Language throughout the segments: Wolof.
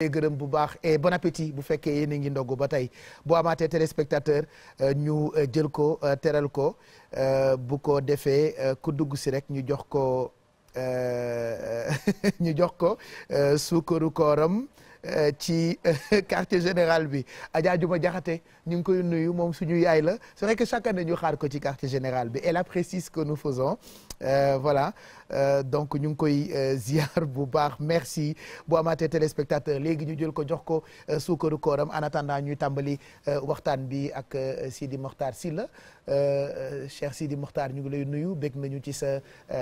gërëm bu baax et bon appétit bu fekkee yéen a ngi ndogu ba tey bu amaatee téléspectateur ñu jël ko teral ko bu ko defee ku dugg si rek ñu jox ko suukaru kooram ci quartier général bi Adja Juma Jaxate ñu ngi koy nuyu moom suñu yaay la c'est vrai que chaque année ñu xaar ko ci quartier général bi elle apprécie ce que nous faisons voilà donc ñu ngi koy ziar bu baax merci bu amaatee téléspectateur léegi ñu jël ko jox ko suukaru kooram en attendant ñuy tàmbali waxtaan bi ak Sidi Mokhtar Sylla Cheikh Sidi Mokhtar ñu ngi lay nuyu bég nañu ci sa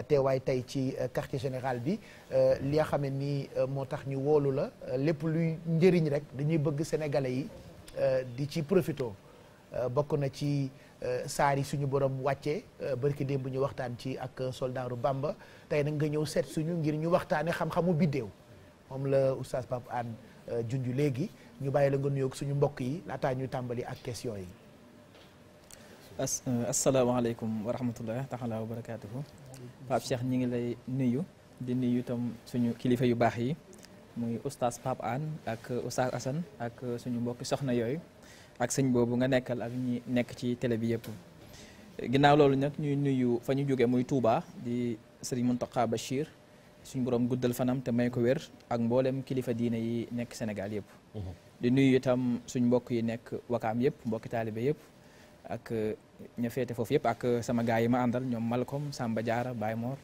teewaay tey ci quartier général bi li nga xam ne nii moo tax ñu woolu la lépp luy njëriñ rek dañuy bëgg sénégalais yi di ci profito bokk na ci saar yi suñu borom wàccee barki démb ñu waxtaan ci ak soldaaru Bamba tey nag nga ñëw seet suñu ngir ñu waxtaane xam-xamu biddéew moom la oustaz Pape Hann junj léegi ñu bàyyi la nga nuyoog suñu mbokk yi laataa ñuy tàmbali ak question yi. asalaamaaleykum wa rahmatullah taala wa barakaatuhu. Pape Cheikh ñi ngi lay nuyu di nuyu itam suñu kilifa yu baax yi muy oustaz Pape Hann ak oustaz Assane ak suñu mbokki soxna yooyu ak sëñ boobu nga nekkal ak ñi nekk ci télé bi yëpp. ginnaaw loolu nag ñuy nuyu fa ñu jóge muy Touba di sëriñ Mountakha Bachir suñu borom guddal fanam te may ko wér ak mboolem kilifa diine yi nekk Sénégal yëpp. di nuyu itam suñ mbokk yi nekk Wakaam yëpp mbokki taalibe yëpp ak ña féete foofu yëpp ak sama gaay yi ma àndal ñoom Malcolm Samba Diarra Baye Mor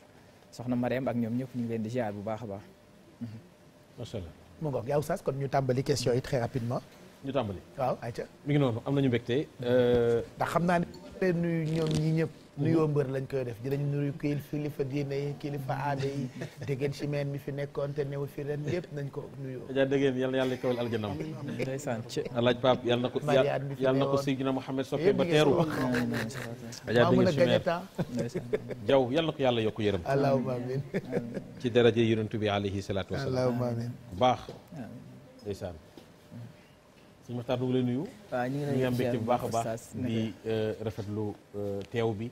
soxna Mariam ak ñoom ñëpp ñu ngi leen di ziar bu baax a baax. macha allah. mu ngoog yow Oustaz kon ñu tàmbali question yi très rapidement. ñu tàmbali. waaw ayca. mi ngi noonu am nañu mbégte. ndax xam naa ne nuyu ñoom ñi ñëpp. nuyoo mbër lañ koy def dinañ nuyu kilifa diine yi kilifa aada yi déggeen ci meen mi fi nekkoon te new fi ren yëpp nañ ko nuyoo. ja déggeen yal na yàlla kawal aljanam. ndeysaan ci alaaj Pape yal na ko Seydina Mouhamed soppe ba teeru. ja déggeen ci meen jaw yal na ko yàlla yokk yërëm. allahumma amin. ci daraje yonent bi alayhi salaatu wa salaam. allahumma amin. bu baax. ndeysaan. sëñ Maxtaar du ngi lay nuyu. waaw ñu ngi am mbégte bu baax a baax di rafetlu teew bi.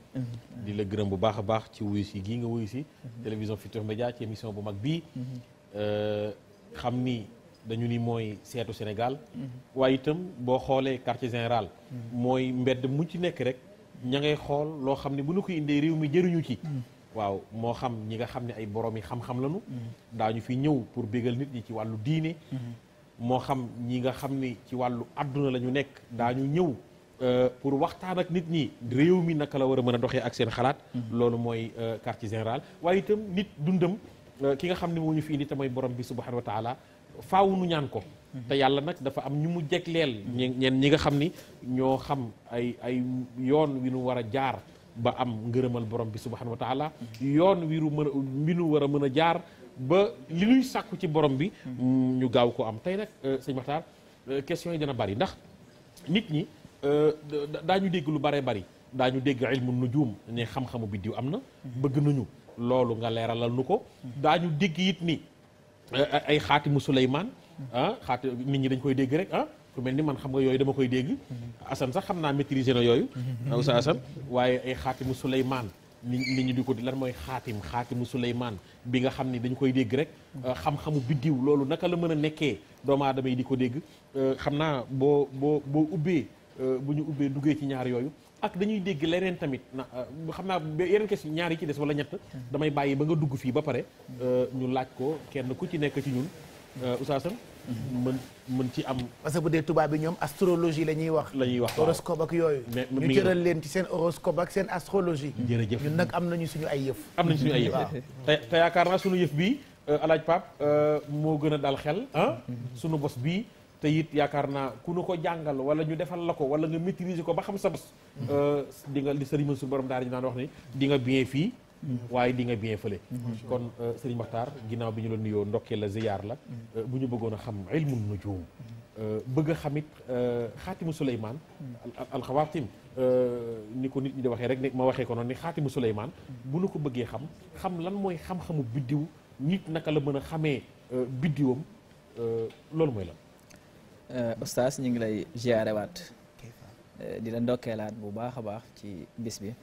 di la gërëm bu baax a baax ci wuyu si gii nga wuyu si. télévision Futurs Médias ci émission bu mag bii. xam ni dañu ni mooy seetu Sénégal. waaye itam boo xoolee quartier général. mooy mbedd mu ci nekk rek ña ngay xool loo xam ne bu ñu ko indee réew mi jëriñu ci. waaw moo xam ñi nga xam ne ay borom yi xam-xam lañu. daañu fi ñëw pour bégal nit ñi ci wàllu diine. moo xam ñi nga xam ni ci wàllu àdduna la ñu nekk daañu ñëw pour waxtaan ak nit ñi réew mi naka la war a mën a doxee ak seen xalaat. loolu mooy quartier général waaye itam nit dundam ki nga xam ne moo ñu fi indi tamay borom bi subhanahu wa taala faaw nu ñaan ko. te yàlla nag dafa am ñu mu jegleel ñeen ñi nga xam ni ñoo xam ay yoon wi nu war a jaar ba am ngërëmal borom bi subhanahu wa taala yoon wi nu war a mën a jaar. ba li ñuy sàkku ci borom bi ñu gaaw ko am tey nag sëñ Maxtaar question yi dina bari ndax nit ñi daañu dégg lu baree bari daañu dégg ilmu nujum ne xam-xamu biddiw am na bëgg nañu loolu nga leeralal nu ko daañu dégg it ni ay xaatimu Suleymaan xaati nit ñi dañ koy dégg rek ku mel ni man xam nga yooyu dama koy dégg Assane sax xam naa maîtriser na yooyu Oustaz Assane waaye ay xaatimu Suleymaan nit ñi di ko di lan mooy xaatimu Suleymaan bi nga xam ni dañu koy dégg rek xam-xamu biddiw loolu naka la mën a nekkee doomu aadama yi di ko dégg xam naa boo ubbee bu ñu ubbee duggee ci ñaar yooyu ak dañuy dégg leneen tamit na xam naa yeneen question ñaar yi ci des wala ñett damay bàyyi ba nga dugg fii ba pare ñu laaj ko kenn ku ci nekk ci ñun Oustaz mën ci am. parce que bu dee tubaab bi ñoom astrologie la ñuy wax. horoscope ak yooyu. ñu jëral leen ci seen horoscope ak seen astrologie. jërëjëf ñun nag am nañu suñu ay yëf. am nañu suñu ay yëf te yaakaar naa suñu yëf bii alaaj Pape moo gën a dal xel suñu bos bii te it yaakaar naa ku nu ko jàngal wala ñu defal la ko wala nga maîtriser ko ba xam sa bos. di nga li sëriñ Mansour borom daara ñu naan wax ni di nga bien fii. waaye di nga bien fële. kon Serigne Makhtar ginnaaw bi ñu la nuyoo ndokkee la ziyaar la. bu ñu bëggoon a xam ilmu nujum bëgg a xamit xaatimu Suleymaan alxawaatim ni ko nit ñi di waxee rek ma waxee ko noonu ni xaatimu Suleymaan bu ñu ko bëggee xam lan mooy xam-xamu biddiw nit naka la mën a xamee biddiwam loolu mooy lan. Oustaz ñu ngi lay ziyarewaat di la ndokkeelaat bu baax a baax ci bis bi.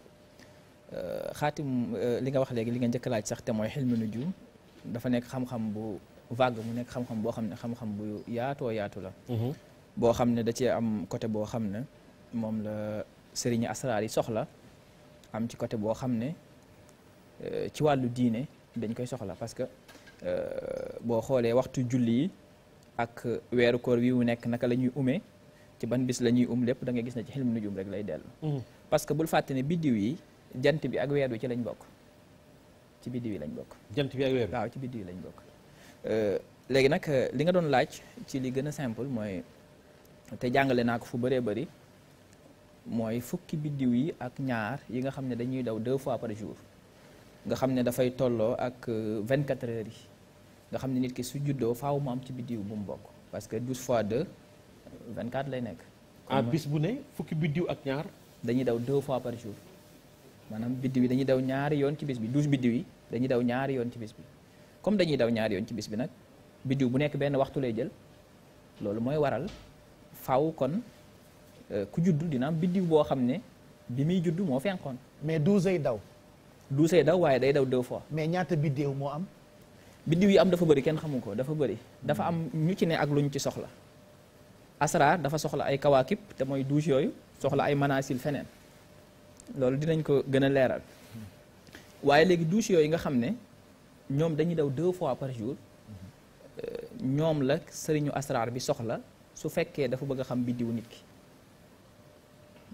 xaatim li nga wax léegi li nga njëkk laaj sax te mooy xilmu nujum dafa nekk xam-xam bu vague mu nekk xam-xam boo xam ne xam-xam bu yaatoo yaatu la boo xam ne da cee am côté boo xam ne moom la sëriñu asraar yi soxla am ci côté boo xam ne ci wàllu diine dañ koy soxla parce que boo xoolee waxtu julli yi ak weeru koor wi wu nekk naka la ñuy umee ci ban bis la ñuy lépp da ngay gis ne ci xilmu nujum rek lay dellu parce que bul fàtte ne biddiw yi jant bi ak weer wi ci lañ bokk ci biddiw yi lañ bokk jant bi ak weer waaw ci biddiw yi lañ bokk léegi nag li nga doon laaj ci li gën a simple mooy te jàngale naa ko fu bëree bëri mooy fukki biddiw yi ak ñaar yi nga xam ne dañuy daw 2 fois par jour nga xam ne dafay tolloo ak 24 heures yi nga xam ne nit ki su juddoo faaw mu am ci biddiw bu mu bokk parce que 12 fois 2 24 lay nekk. bis bu ne fukki biddiw ak ñaar. dañuy daw 2 fois par jour maanaam biddiw yi dañuy daw ñaari yoon ci bis bi 12 biddiw yi dañuy daw ñaari yoon ci bis bi comme dañuy daw ñaari yoon ci bis bi nag biddiw bu nekk benn waxtu lay jël loolu mooy waral faaw kon ku juddu dina am biddiw boo xam ne bi muy juddu moo fenkoon. mais 12 ay daw. 12 ay daw waaye day daw 2 fois. mais ñaata biddiw moo am. biddiw yi am dafa bëri kenn xamu ko dafa bëri dafa am ñu ci ne ak lu ñu ci soxla asraar dafa soxla ay kawaakib te mooy 12 yooyu soxla ay manaasil feneen loolu dinañ ko gën a leeral waaye léegi 12 yooyu nga xam ne ñoom dañuy daw 2 fois par jour ñoom la sëriñu asraar bi soxla su fekkee dafa bëgg a xam biddiwu nit ki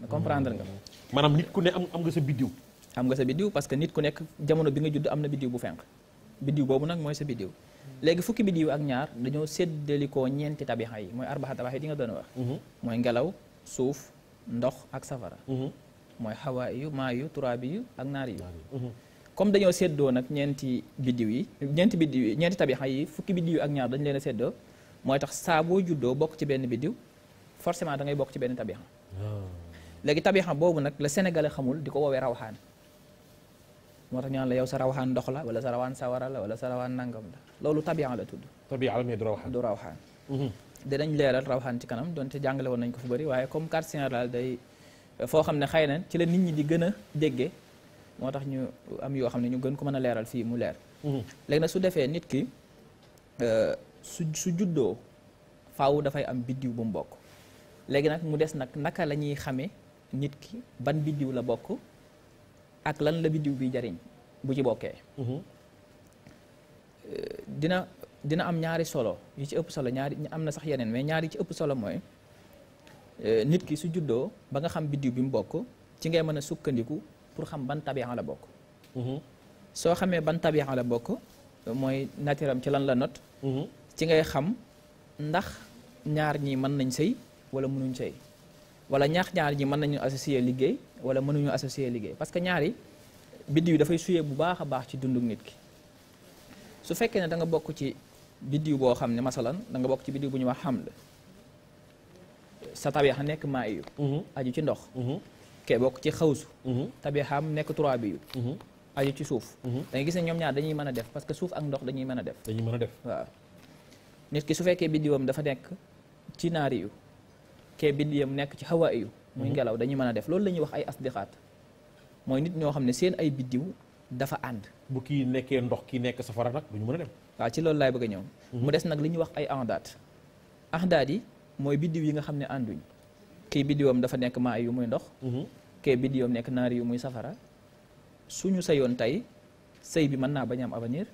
comprendre nga. maanaam nit ku ne am nga sa biddiw. am nga sa biddiw parce que nit ku nekk jamono bi nga judd am na biddiw bu fenk biddiw boobu nag mooy sa biddiw léegi fukki biddiw ak ñaar dañoo séddalikoo ñeenti tabixa yi mooy arbaxa tabaxa yi nga doon wax mooy ngelaw suuf ndox ak safara mooy xawaa yu maa yu turaabi yu ak naari yu comme dañoo séddoo nag ñeenti biddiw yi ñeenti tabixa yi fukki biddiw ak ñaar dañu leen a séddoo mooy tax saa boo juddoo bokk ci benn biddiw forcément da ngay bokk ci benn tabixa léegi tabixa boobu nag la sénégalais xamul di ko woowee rawxaan moo tax ñu naan la yow sa rawxaan ndox la wala sa rawaan sawara la wala sa rawaan nangam la loolu tabixa la tudd tabixa la mais du rawxaan dinañ leeral rawxaan ci kanam donte jàngale woon nañ ko fu bëri waaye comme carte générale day foo xam ne xëy na ci la nit ñi di gën a déggee moo tax ñu am yoo xam ne ñu gën ko mën a leeral fii mu leer léegi nag su defee nit ki su juddoo faaw dafay am biddiw bu mu bokk léegi nag mu des nag naka la ñuy xamee nit ki ban biddiw la bokk ak lan la biddiw bi jariñ bu ci bokkee dina am ñaari solo yi ci ëpp solo ñaari am na sax yeneen mais ñaari yi ci ëpp solo mooy nit ki su juddoo ba nga xam biddiw bi mu bokk ci ngay mën a sukkandiku pour xam ban tabixa la bokk soo xamee ban tabixa la bokk mooy natiram ci lan la not ci ngay xam ndax ñaar ñi mën nañ sëy wala mënuñ sëy wala ñaar ñi mën nañu associer liggéey wala mënuñu associer liggéey parce que ñaari biddiw yi dafay suyee bu baax a baax ci dunduk nit ki su fekkee ne da nga bokk ci biddiw boo xam ne masalan da nga bokk ci biddiw bu ñuy wax xaml sa tabixa nekk maa yu aju ci ndox kee bokk ci xawsu tabixam nekk trois bi yu aju ci suuf da nga gis ne ñoom ñaar dañuy mën a def parce que suuf ak ndox dañuy mën a def waaw nit ki su fekkee biddiwam dafa nekk ci naari yu kee biddiwam nekk ci xawaa yu muy ngelaw dañuy mën a def loolu la ñuy wax ay asdixaat mooy nit ñoo xam ne seen ay biddiw dafa ànd bu kii nekkee ndox kii nekk safara nag duñu mën a dem waaw ci loolu laay bëgg a ñëw mu des nag li ñuy wax ay ahdaat yi mooy biddiw yi nga xam ne ànduñ kii biddiwam dafa nekk maa yu muy ndox kee biddiwam nekk naari yu muy safara suñu sëyoon tey sëy bi mën naa bañ am avenir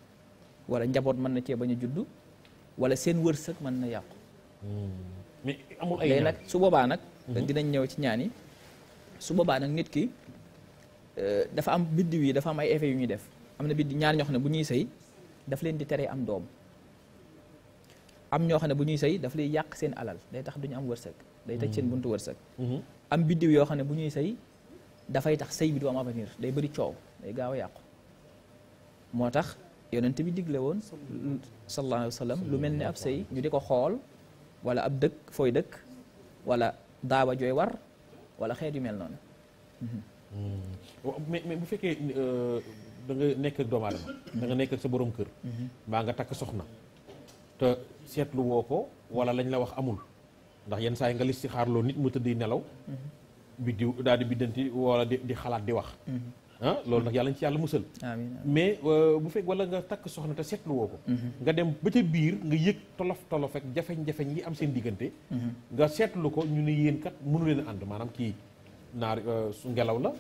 wala njaboot mën na cee bañ a juddu wala seen wërsëg mën na yàqu mais amul ay léegi nag su boobaa nag dinañ ñëw ci ñaan yi su boobaa nag nit ki dafa am biddiw yi dafa am ay effets yu ñuy def am na biddiw ñaar ñoo xam ne bu ñuy sëy daf leen di teree am doom am ñoo xam ne bu ñuy sëy daf lay yàq seen alal day tax duñu am wërsëg day tëj seen buntu wërsëg am biddiw yoo xam ne bu ñuy sëy dafay tax sëy bi du am avenir day bëri coow day gaaw a yàqu moo tax yonent bi digle woon sallallahu alayhi wa sallam lu mel ni ab sëy ñu di ko xool wala ab dëkk fooy dëkk wala daaba jooy war wala xeet yu mel noonu mais bu fekkee da nga nekk ak doomu aadama da nga nekk ak sa borom kër mbaa nga takk soxna te seetlu woo ko wala lañ la wax amul ndax yenn saa yi nga listixaarloo nit mu tëdd nelaw biddiw daal di biddanti wala di xalaat di wax loolu nag yàlla ñu ci yàlla musal. amiin mais bu fekk wala nga takk soxna te seetlu woo ko. nga dem ba ca biir nga yëg tolof ak jafeñ-jafeñ yi am seen diggante. nga seetlu ko ñu ne yéen kat mënu leen a ànd maanaam kii naar su ngelaw la.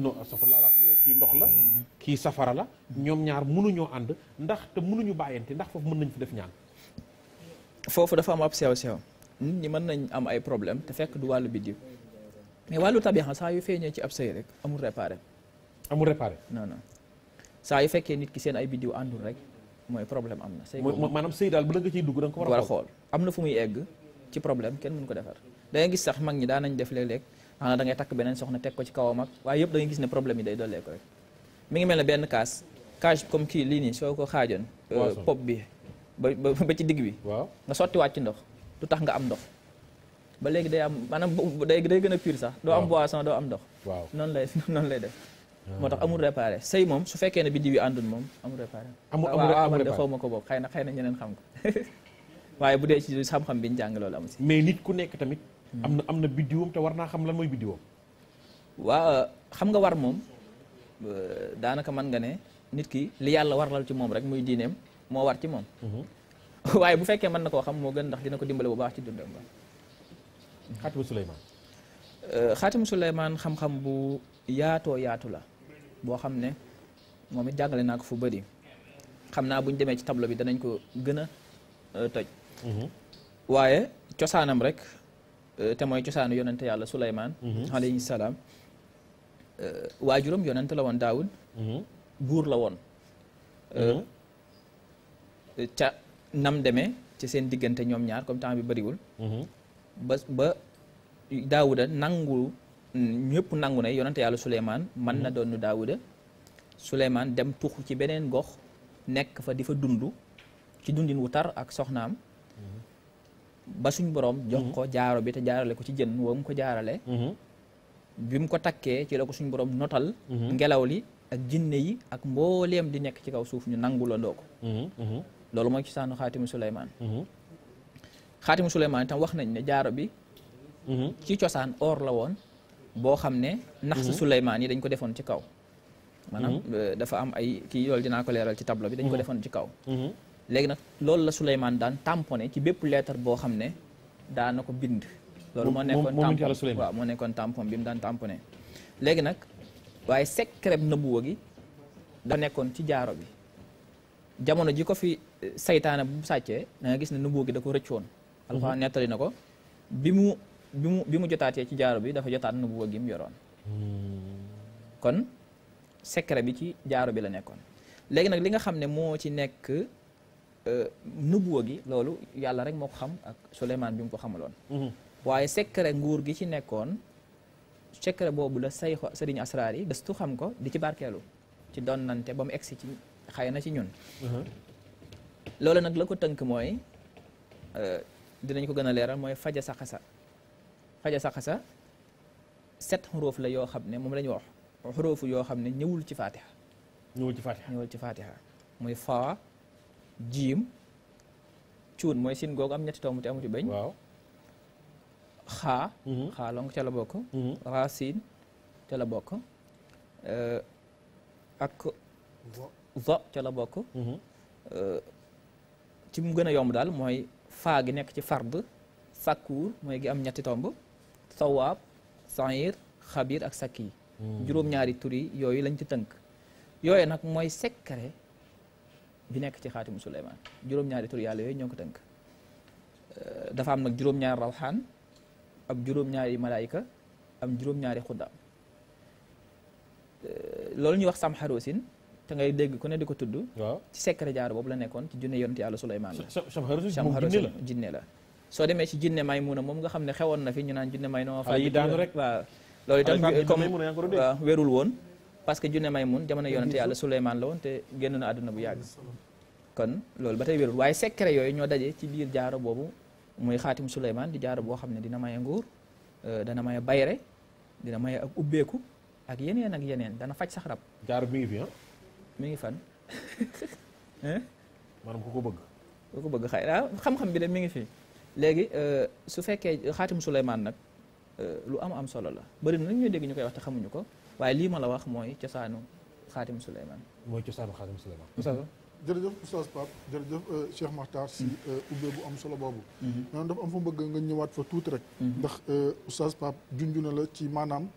non safara la kii ndox la. kii safara la. ñoom ñaar mënuñoo ànd ndax te mënuñu bàyyante ndax foofu mën nañ fi def ñaan. foofu dafa am ab sew-sew nit ñi mën nañ am ay problème te fekk du wàllu biddiw mais wàllu tabixa saa yu feeñee ci ab sëy rek amul réparé. amul réparé. non saa yu fekkee nit ki seen ay biddiw àndul rek mooy problème am na. sëy maanaam sëy daal bu la nga ciy dugg da nga ko war a xool. am na fu muy egg ci problème kenn mënu ko defar da ngay gis sax mag ñi daan nañ def léeg-léeg xanaa da ngay takk beneen soxna teg ko ci kawam ak waaye yëpp da ngay gis ne problème yi day dollee ko rek mi ngi mel ne benn kaas comme kii lii nii soo ko xaajoon pop bi ba ci digg bi. waaw nga sottiwaat ci ndox du tax nga am ndox ba léegi day am maanaam day gën a pur sax. doo am boisson doo am ndox. waaw noonu lay def. moo tax amul réparé sëy moom su fekkee ne biddiw yi àndul moom amul réparé. amul réparé xaw ma ko boobu xëy na ñeneen xam ko waaye bu dee ci xam-xam bi ñu jàng loolu am si. mais nit ku nekk tamit. am na biddiwam te war naa xam lan mooy biddiwam. waaw xam nga war moom daanaka mën nga ne nit ki li yàlla warlal ci moom rek muy diineem moo war ci moom. waaye bu fekkee mën na koo xam moo gën ndax dina ko dimbale bu baax ci dundam ba. xaatimu Suleymaan. xaatimu Suleymaan xam-xam bu yaatoo yaatu la boo xam ne moom it jàngale naa ko fu bëri xam naa bu ñu demee ci tableau bi danañ ko gën a toj. waaye cosaanam rek te mooy cosaanu yonente yàlla Suleymaan. alayhi salaam waajuram yonente la woon Daawud. buur la woon. ca nam demee ci seen diggante ñoom ñaar comme temps bi bëriwul. ba Daawuda nangu ñëpp nangu ne yonente yàlla Suleymaan mën na doon Daawuda Suleymaan dem tuxu ci beneen gox nekk fa di fa dund ci dundin wu tar ak soxnaam ba suñ borom jox ko jaaro bi te jaarale ko ci jën woo mu ko jaarale bi mu ko takkee ci la ko suñ borom notal ngelaw li ak jinne yi ak mbooleem di nekk ci kaw suuf ñu nangu la ndoo ko loolu mooy ci saanu xaatimu Suleymaan xaatimu Suleymaan itam wax nañ ne jaaro bi ci cosaan or la woon boo xam ne nax sa Suleymaan yi dañ ko defoon ci kaw maanaam dafa am ay kii loolu dinaa ko leeral ci tableau bi dañ ko defoon ci kaw léegi nag loolu la Suleymaan daan tamponné ci bépp lettre boo xam ne daana ko bind loolu moo nekkoon tampon waaw moo nekkoon tampon bi mu daan tamponné léegi nag waaye secret nëbbuwa gi dafa nekkoon ci jaaro bi jamono ji ko fi saytaane bu sàccee da nga gis ne nëbbuwa gi da ko rëccoon Alxuraan nettali na ko bi mu jotaatee ci jaaro bi dafa jotaat nëbbuwa gi mu yoroon kon secret bi ci jaaro bi la nekkoon léegi nag li nga xam ne moo ci nekk nëbbuwa gi loolu yàlla rek moo ko xam ak Suleymaan bi mu ko xamaloon waaye secret nguur gi ci nekkoon secret boobu la sëriñ asraar yi gëstu xam ko di ci barkeelu ci donnante ba mu egsi ci xëy na ci ñun loolu nag la ko tënk mooy dinañ ko gën a leeral mooy faja saxasa 7 xuróof la yoo xam ne moom la ñu wax xuróofu yoo xam ne ñëwul ci fatiha ñëwul ci fatiha muy faa jiim cuun mooy sin googu am ñetti tomb te amuti bañ waaw xaa lonk ca la bokk raa siin ca la bokk ak zo ca la bokk ci mu gën a yomb daal mooy faa gi nekk ci fard fakkuur mooy gi am ñetti tomb sawaab sair xabir ak sakki juróom-ñaari tur yi yooyu lañ ci tënk yooyu nag mooy secret bi nekk ci xaatimu Suleymaan juróom-ñaari tur yàlla yooyu ñoo ko tënk dafa am nag juróom-ñaari rawxaan ab juróom-ñaari malaayika am juróom-ñaari xuddaam loolu ñuy wax sam xarosin te ngay dégg ku ne di ko tudd ci secret jaaro boobu la nekkoon ci junne yonent yàlla Suleymaan la sam xarosin jinne la soo demee ci jinne Maymuna moom nga xam ne xewoon na fi ñu naan junne may noo fa yi daanu rek waaw loolu itam comme waaw wérul woon parce que junne Maymun jamono yonent yàlla Suleymaan la woon te génn na àdduna bu yàgg kon loolu ba tey wérul waaye secret yooyu ñoo daje ci biir jaaro boobu muy xaatim Suleymaan di jaaro boo xam ne dina maye nguur dana maye bayre dina maye ak ubbeeku ak yeneen dana faj sax rab jaaro mi ngi fi mi ngi fan maanaam ku ko bëgg xëy na xam-xam bi de mi ngi fi léegi su fekkee xaatim Suleymaan nag lu am solo la bëri na ñuy dégg ñu koy wax te xamuñu ko waaye lii ma la wax mooy cosaanu xaatim Souleymane. mooy cosaanu xaatim Souleymane. jërëjëf oustaz Pape jërëjëf Cheikh Makhtar si ubbee bu am solo boobu. maanaam dafa am fa bëgg nga ñëwaat fa tuuti rek. ndax oustaz Pape junj na la ci maanaam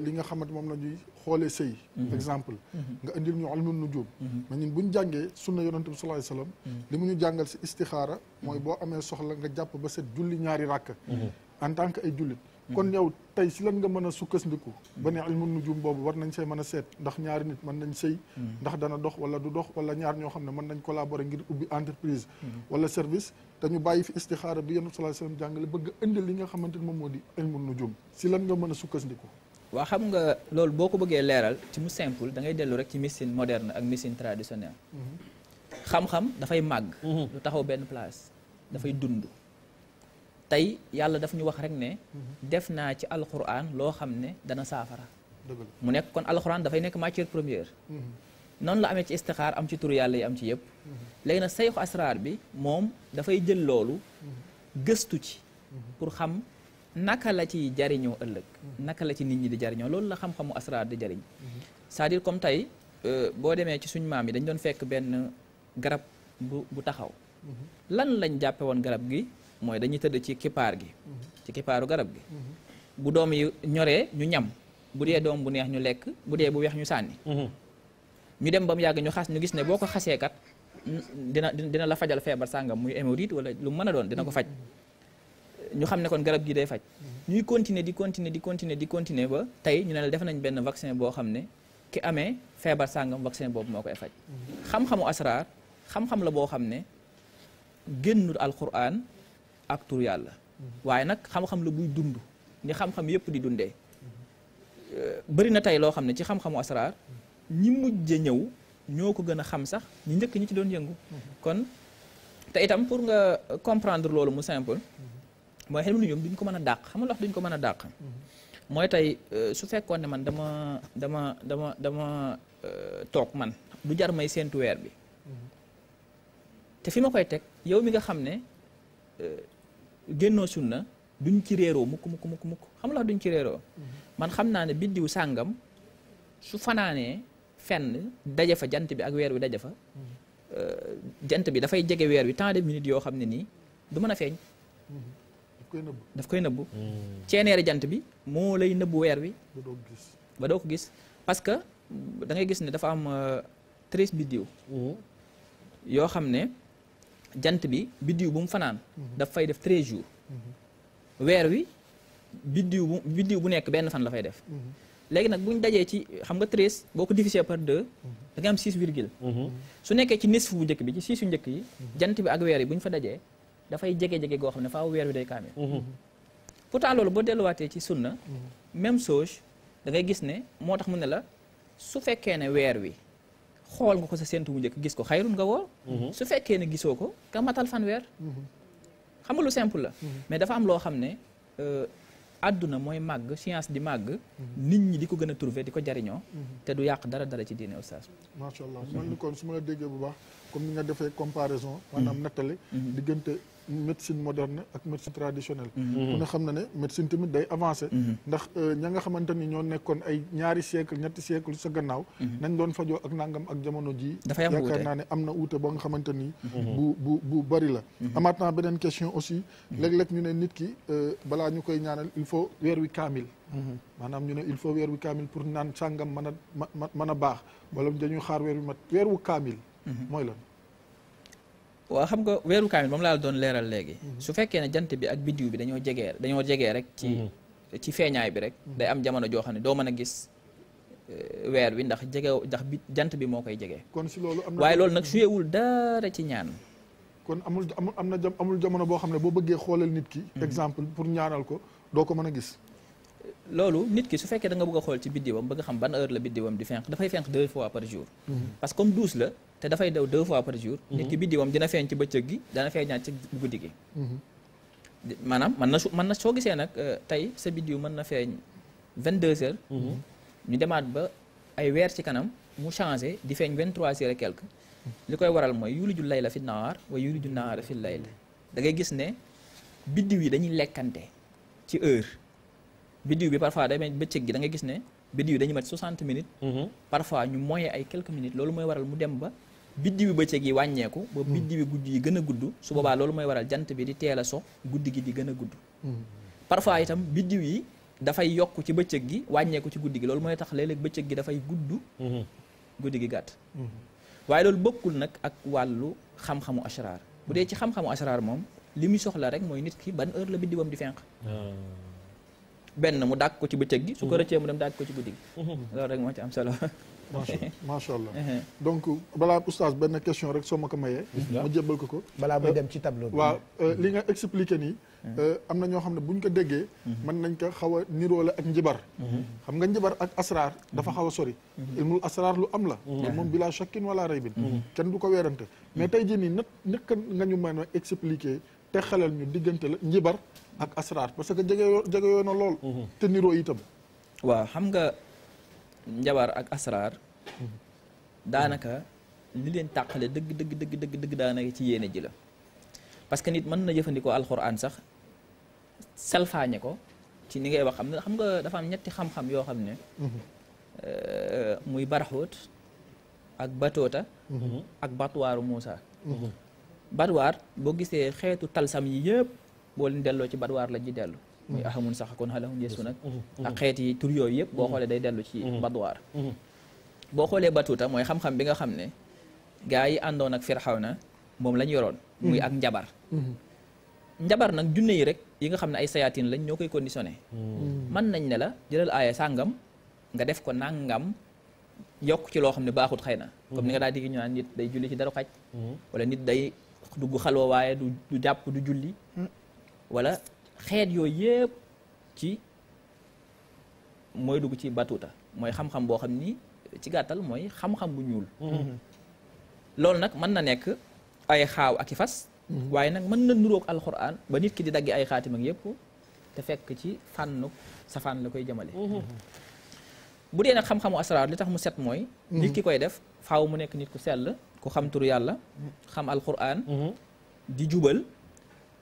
li nga xamante moom la ñuy xoolee sëy. exemple nga indil ñu ilmu nujum. mais ñun bu ñu jàngee sunna yonent bi sallallahu alayhi wasallam li mu ñu jàngal si istixaara mooy boo amee soxla nga jàpp ba set julli ñaari ràkk. en tant que ay jullit. kon yow tey si lan nga mën a sukkandiku ba ne ilmu nujum boobu war nañ see mën a seet ndax ñaari nit mën nañ sëy ndax dana dox wala du dox wala ñaar ñoo xam ne mën nañ collaborer ngir ubbi entreprise wala service te ñu bàyyi fi istixaara bi yonent sallallahu alayhi wasallam jàngale bëgg indi li nga xamante ni moom moo di ilmu nujum si lan nga mën a sukkandiku. waa xam nga loolu boo ko bëggee leeral ci mu simple da ngay dellu rek ci médecine moderne ak médecine traditionnelle. xam-xam dafay màgg. lu taxaw benn place dafay dund. tey yàlla daf ñu wax rek ne def naa ci alquran loo xam ne dana saafara mu nekk kon alquran dafay nekk matière première noonu la amee ci istixaar am ci turu yàlla yi am ci yëpp léegi nag sayxu asraar bi moom dafay jël loolu gëstu ci pour xam naka la ci jariñoo ëllëg naka la ci nit ñi di jariñoo loolu la xam-xamu asraar di jariñ c'est-à-dire comme tey boo demee ci suñu maam yi dañ doon fekk benn garab bu taxaw lan lañ jàppe woon garab gi mooy dañuy tëdd ci kippaar gi ci kippaaru garab gi bu doom yi ñoree ñu ñam bu dee doom bu neex ñu lekk bu dee bu weex ñu sànni ñu dem ba mu yàgg ñu gis ne boo ko xasee kat dina la fajal feebar sàngam muy hémorroïde wala lu mën a doon dina ko faj ñu xam ne kon garab gi day faj ñuy continuer ba tey ñu ne la def nañ benn vaccin boo xam ne ki amee feebar sàngam vaccin boobu moo koy faj xam-xamu asraar xam-xam la boo xam ne génnul alquran ak tur yàlla waaye nag xam-xam la buy dund ni xam-xam yëpp di dundee bëri na tey loo xam ne ci xam-xamu asraar ñi mujj ñëw ñoo ko gën a xam sax ñi njëkk ñi ci doon yëngu kon te itam pour nga comprendre loolu mu simple mooy xel nu ñoom duñ ko mën a dàq xam nga wax duñ ko mën a dàq mooy tey su fekkoon ne man dama toog man du jar may séentu weer bi te fi ma koy teg yow mi nga xam ne génnoo sunna duñ ci réeroo mukk xam la duñ ci réeroo man xam naa ne biddiw sàngam su fanaanee fenn daje fa jant bi ak weer wi daje fa jant bi dafay jege weer wi tant de minutes yoo xam ne nii du mën a feeñ daf koy nëbbu ceeneeri jant bi moo lay nëbbu weer wi ba doo ko gis parce que da ngay gis ne dafa am 13 biddiw yoo xam ne jant bi biddiw bu mu fanaan daf fay def 13 jours weer wi biddiw bu nekk benn fan la fay def léegi nag buñ dajee ci xam nga 13 boo ko divisé par 2 da nga am 6 virgule su nekkee ci nisf bu njëkk bi ci 6 yu njëkk yi jant bi ak weer yi bu ñu fa dajee dafay jege-jege goo xam ne faaw weer wi day kaamil pourtant loolu boo delluwaatee ci sunna même chose da ngay gis ne moo tax mu ne la su fekkee ne weer wi xool nga ko sa séntu bu njëkk gis ko xayrun nga woor su fekkee ne gisoo ko nga matal fan weer xam nga lu simple la mais dafa am loo xam ne àdduna mooy màgg science di màgg nit ñi di ko gën a trouver di ko jariñoo te du yàq dara ci diine oustaz macha allah man ni kon su ma la déggee bu baax comme ni nga defee comparaison maanaam nattale diggante médecine moderne ak médecine traditionnelle ku ne xam na ne médecine tamit day avancé ndax ña nga xamante ni ñoo nekkoon ay ñaari siècle ñetti siècle sa gannaaw nañ doon fajoo ak nangam ak jamono ji yaakaar naa ne am na uute boo nga xamante ni bu bari la amaat naa beneen question aussi léeg-léeg ñu ne nit ki balaa ñu koy ñaanal il faut weer wi kaamil maanaam ñu ne il faut weer wi kaamil pour naan sàngam mën a baax wala dañuy xaar weer wi mat weer wu kaamil mooy lan waaw xam nga weeru kaamil moom laa la doon leeral léegi su fekkee ne jant bi ak biddiw bi dañoo jegee rek ci feeñaay bi rek day am jamono joo xam ne doo mën a gis weer wi ndax bi jant bi moo koy jegee kon si loolu am na waaye loolu nag suyewul dara ci ñaan kon amul jamono boo xam ne boo bëggee xoolal nit ki exemple pour ñaanal ko doo ko mën a gis loolu nit ki su fekkee da nga bëgg a xool ci biddiwam bëgg xam ban heure la biddiwam di fenk dafay fenk 2 fois par jour parce que comme 12 la te dafay daw 2 fois par jour nit ki biddiwam dina feeñ ci bëccëg gi dana feeñaat ci guddi gi maanaam man na soo gisee nag tey sa biddiw mën na feeñ 22 heures ñu demaat ba ay weer ci kanam mu changé di feeñ 23 heures et quelque li koy waral mooy yuliju layla fi nahaar wa yuliju nahaara fi layl da ngay gis ne biddiw yi dañuy lekkante ci heure biddiw bi parfois day mel bëccëg gi da ngay gis ne biddiw yi dañuy mat 60 minutes parfois ñu moyen ay quelques minutes loolu mooy waral mu dem ba biddiw yi bëccëg yi wàññeeku ba biddiw yi guddi yi gën a gudd su boobaa loolu mooy waral jant bi di teel a so guddi gi di gën a gudd parfois itam biddiw yi dafay yokk ci bëccëg gi wàññeeku ci guddi gi loolu mooy tax léeg-léeg bëccëg gi dafay gudd guddi gi gàtt waaye loolu bokkul nag ak wàllu xam-xamu asraar bu dee ci xam-xamu asraar moom li muy soxla rek mooy nit ki ban heure la biddiwam di fenq benn mu dàkk ko ci bëccëg gi su ko rëccee mu dem dàkk ko ci guddi gi loolu rek moo ci am solo macha allah donc balaa oustaz benn question rek soo ma ko mayee ma jébbal ko balaa muy dem ci tableau bi waaw li nga expliqué nii am na ñoo xam ne buñ ko déggee mën nañ ko xaw a niroole ak njibar xam nga njibar ak asraar dafa xaw a sori ilmul asraar lu am la loolu moom bila shakkin wala raybin kenn du ko weerante mais tey jii nii naka nga ñu mën a expliquer te xelal ñu diggante la njibar ak asraar parce que jege yoo na lool te niroo itam waaw xam nga njabar ak asraar daanaka li leen tàqale dëgg daanaka ci yéene ji la parce que nit mën na jëfandikoo alxuraan sax salfaañe ko ci ni ngay wax xam nga dafa am ñetti xam-xam yoo xam ne muy baraxoot ak batoota ak batuwaaru Muusa batwaar boo gisee xeetu talsam yi yëpp boo leen delloo ci batwaar la ji dellu muy ahamun sax kon xalahum yeesu nag ak xeet yi tur yooyu yëpp boo xoolee day dellu ci batwaar boo xoolee batuuta mooy xam-xam bi nga xam ne gaa yi àndoon ak Firawna moom lañ yoroon muy ak njabar njabar nag junne yi rek yi nga xam ne ay sayaatin lañ ñoo koy conditionné mën nañ ne la jëlal aaya sàngam nga def ko nangam yokk ci loo xam ne baaxut xëy na comme ni nga daa digg ñu naan nit day julli ci daru xaj wala nit day dugg xalwa waaye du jàpp du julli wala xeet yooyu yëpp ci mooy dugg ci batuuta mooy xam-xam boo xam ni ci gàttal mooy xam-xam bu ñuul loolu nag mën na nekk ay xaaw ak i fas waaye nag mën na nuroog alxuraan ba nit ki di daggi ay xaatim ak yëpp te fekk ci fànnu safaan la koy jëmale bu dee nag xam-xamu asraar li tax mu set mooy nit ki koy def faaw mu nekk nit ku sell ku xam turu yàlla xam alxuraan di jubal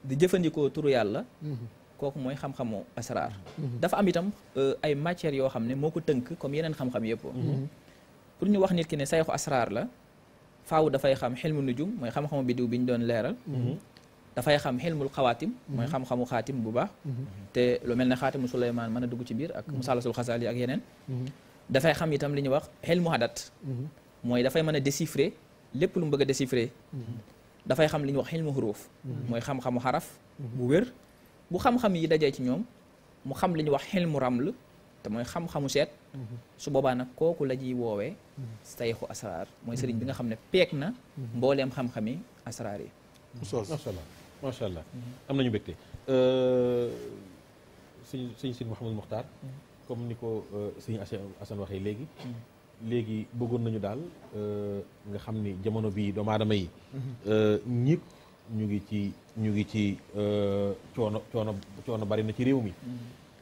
di jëfandikoo turu yàlla kooku mooy xam-xamu asraar dafa am itam ay matières yoo xam ne moo ko tënk comme yeneen xam-xam yëpp pour ñu wax nit ki ne sayxu asraar la faaw dafay xam xilmu nujum mooy xam-xamu biddiw bi ñu doon leeral dafay xam xilmul xawaatim mooy xam-xamu xaatim bu baax te lu mel ne xaatimu Suleymaan mën a dugg ci biir ak musalasul xasaali ak yeneen dafay xam itam li ñuy wax xilmu hadat mooy dafay mën a déchiffrer lépp lu mu bëgg a déchiffrer dafay xam li ñuy wax xilmu xuruuf mooy xam-xamu xaraf bu wér bu xam-xam yi dajee ci ñoom mu xam li ñuy wax xilmu raml te mooy xam-xamu seet su boobaa nag kooku la ñuy woowee sayxu asraar mooy sëriñ bi nga xam ne peeg na mbooleem xam-xami asraar yi macha allah am nañu mbégte sëñ Sidi Mouhamadou Mokhtar comme ni ko sëñ Assane waxee léegi bëggoon nañu daal nga xam ni jamono bii doomu aadama yi ñëpp ñu ngi ci coono bari na ci réew mi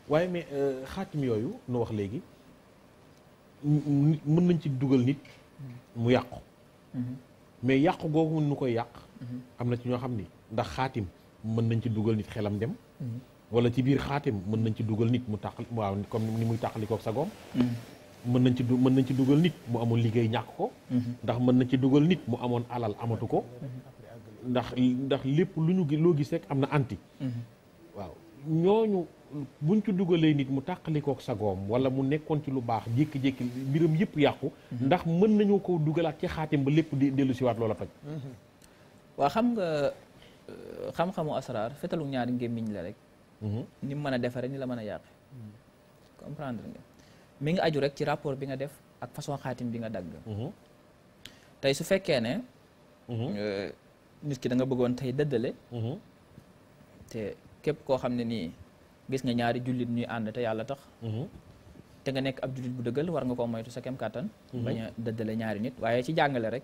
waaye mais xaatim yooyu nu wax léegi mën nañ ci dugal nit mu yàqu mais yàqu googu nu koy yàq am na ci ñoo xam ni ndax xaatim mën nañ ci dugal nit xelam dem wala ci biir xaatim mën nañ ci dugal nit mu tàqal waaw comme ni muy tàqalikook sagoom mën nañ ci dugal nit mu amoon liggéey ñàkk ko ndax mën nañ ci dugal nit mu amoon alal amatu ko ndax lépp lu ñu loo gis rek am na anti waaw ñooñu buñ ci dugalee nit mu tàqalikook sagoom wala mu nekkoon ci lu baax jékki-jékki mbiram yëpp yàqu ndax mën nañoo ko dugalaat ci xaatim ba lépp di dellu siwaat loola toj waa xam nga xam-xamu asraar fetalu ñaari ngémmiñ la rek ni mu mën a defare ni la mën a yàqe comprendre nga mi ngi aju rek ci rapport bi nga def ak façon xaatim bi nga dagg tey su fekkee ne nit ki da nga bëggoon tey dëddale te képp koo xam ne nii gis nga ñaari jullit ñuy ànd te yàlla tax te nga nekk ab jullit bu dëggal war nga koo moytu sa kem kàttan bañ a dëddale ñaari nit waaye ci jàngale rek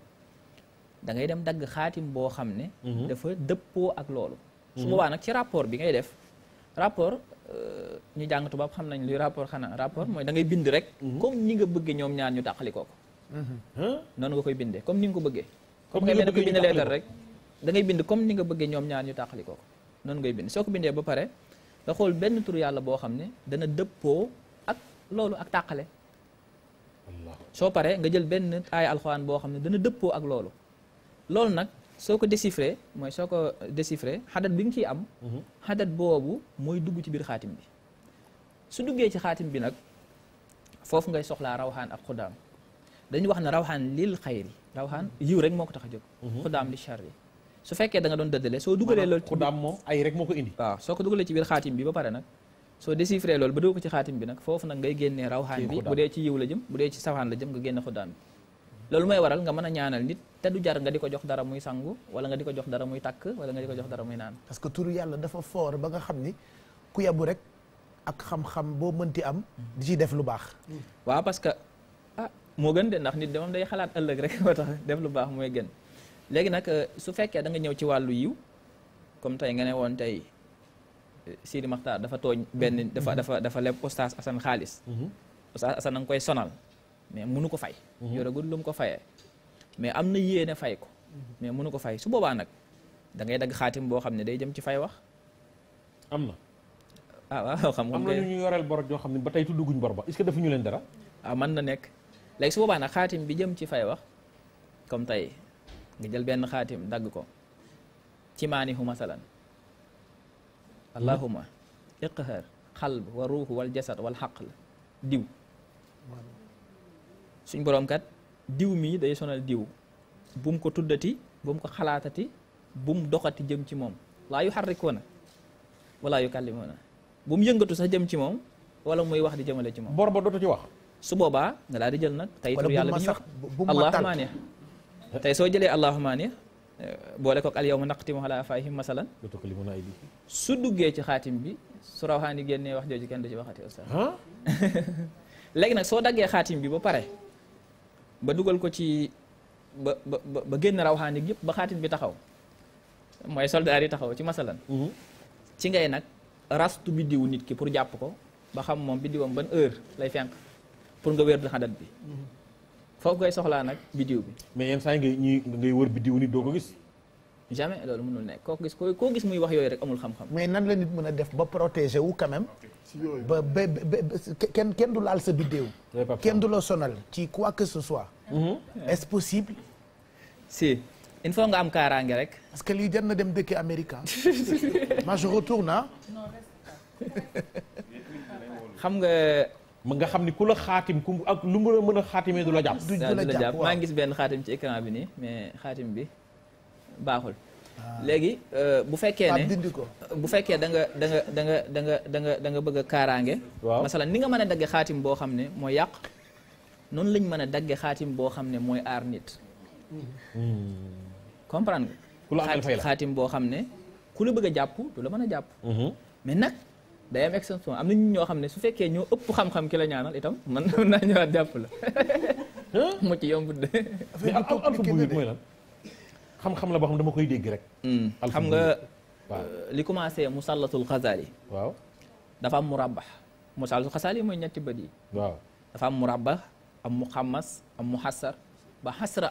da ngay dem dagg xaatim boo xam ne dafa dëppoo ak loolu su boobaa nag ci rapport bi ngay def rapport ñu jàng tubaab xam nañ luy rapport xanaa rapport mooy da ngay bind rek comme ni nga bëggee ñoom ñaar ñu tàqali ko noonu nga koy bindee comme ni nga ko bëggee comme ngay mel ne ko bind leetar rek da ngay bind comme ni nga bëggee ñoom ñaar ñu tàqali ko noonu ngay bind soo ko bindee ba pare nga xool benn tur yàlla boo xam ne dana dëppoo ak loolu ak tàqale soo paree nga jël benn aaya alxuraan boo xam ne dana dëppoo ak loolu nag soo ko déchiffré mooy soo ko déchiffré xadat bi nga ciy am xadat boobu mooy dugg ci biir xaatim bi su duggee ci xaatim bi nag foofu ngay soxlaa rawxaan ak xudaam dañu wax ne rawxaan lil xayri rawxaan yiw rek moo ko tax a jóg xudaam li charri su fekkee da nga doon dëddale soo dugalee loolu xudaam moom ay rek moo ko indi waaw soo ko dugalee ci biir xaatim bi ba pare nag soo déchiffré loolu ba dugg ko ci xaatim bi nag foofu nag ngay génnee rawxaan bi bu dee ci yiw la jëm bu dee ci safaan la jëm nga génne xudaam bi loolu mooy waral nga mën a ñaanal nit te du jar nga di ko jox dara muy sangu wala nga di ko jox dara muy takk wala nga di ko jox dara muy naan parce que turu yàlla dafa fort ba nga xam ni ku yabu rek ak xam-xam boo mënti am di ci def lu baax waaw parce que moo gën de ndax nit de moom day xalaat ëllëg rek moo tax def lu baax mooy gën léegi nag su fekkee da nga ñëw ci wàllu yiw comme tey nga ne woon tey Sidi Maxtaar dafa tooñ benn dafa leb Oustaz Assane xaalis Oustaz Assane na nga koy sonal mais mënu ko fay yoragul lu mu ko fayee mais am na yéene fay ko mais mënu ko fay su boobaa nag da ngay dagg xaatim boo xam ne day jëm ci fay wax am na waaw xam nga am na ñu yoreel bor joo xam ne ba tey tudduguñ bor ba est-ce que defuñu leen dara waaw mën na nekk léegi su boobaa nag xaatim bi jëm ci fay wax comme tey nga jël benn xaatim dagg ko ci maanihu masalan allahuma iqhar xalb wa ruuhu wal jasad wal xaql diw suñ boroom kat diw mii day sonal diw bu mu ko tuddati bu mu ko xalaatati bu mu doxati jëm ci moom laa yu xarrikuuna wala yu kallimuuna bu mu yëngatu sax jëm ci moom wala muy wax di jëmale ci moom bor ba dootu ci wax su boobaa nga daal di jël nag tey tur yàlla bi ñuy wax allahumma ne tey soo jëlee allahumma ne boole kook al yawma naqtimu ala afahim masalan su duggee ci xaatim bi su rawxaani génnee wax jooju kenn du ci waxati ustaz léegi nag soo daggee xaatim bi ba pare ba dugal ko ci ba génn rawxaani yëpp ba xaatim bi taxaw mooy soldaar yi taxaw ci masalan ci ngay nag rastu biddiwu nit ki pour jàpp ko ba xam moom biddiwam ban heure lay fenk pour nga wér du xadat bi foofu ngay soxlaa nag biddiw bi mais yenn saa yi ngay wër biddiwu nit doo ko gis jamais loolu mënul nekk koo gis muy wax yooyu rek amul xam-xam mais nan la nit mën a def ba protéger wu quand même ba kenn du laal sa biddéew kenn du la sonal ci quoi que ce soit est-ce possible si il faut nga am kaaraange rek parce que lii jar na dem dëkk américain moi je retourne xam nga ma nga xam ni ku la xaatim ku ak lu mu mën a xaatimee du la jàpp du la jàpp maa ngi gis benn xaatim ci écran bi nii mais xaatim bi baaxul léegi bu fekkee ne bu fekkee da nga bëgg a kaaraange masalan ni nga mën a dagge xaatim boo xam ne mooy yàq noonu lañ mën a dagge xaatim boo xam ne mooy aar nit comprendre nga xaatim boo xam ne ku la bëgg a jàpp du la mën a jàpp mais nag day am exception am na ñoo xam ne su fekkee ñoo ëpp xam-xam ki la ñaanal itam man naa ñëwaat jàpp la mu ci yombut de alphabet mooy lan xam-xam la boo xam dama koy dégg rek xam nga li commencé musallatul xazali waaw dafa am murabbax musallatul xazali mooy ñetti bët yi waaw dafa am murabbax am muxammas am muhassar ba xasra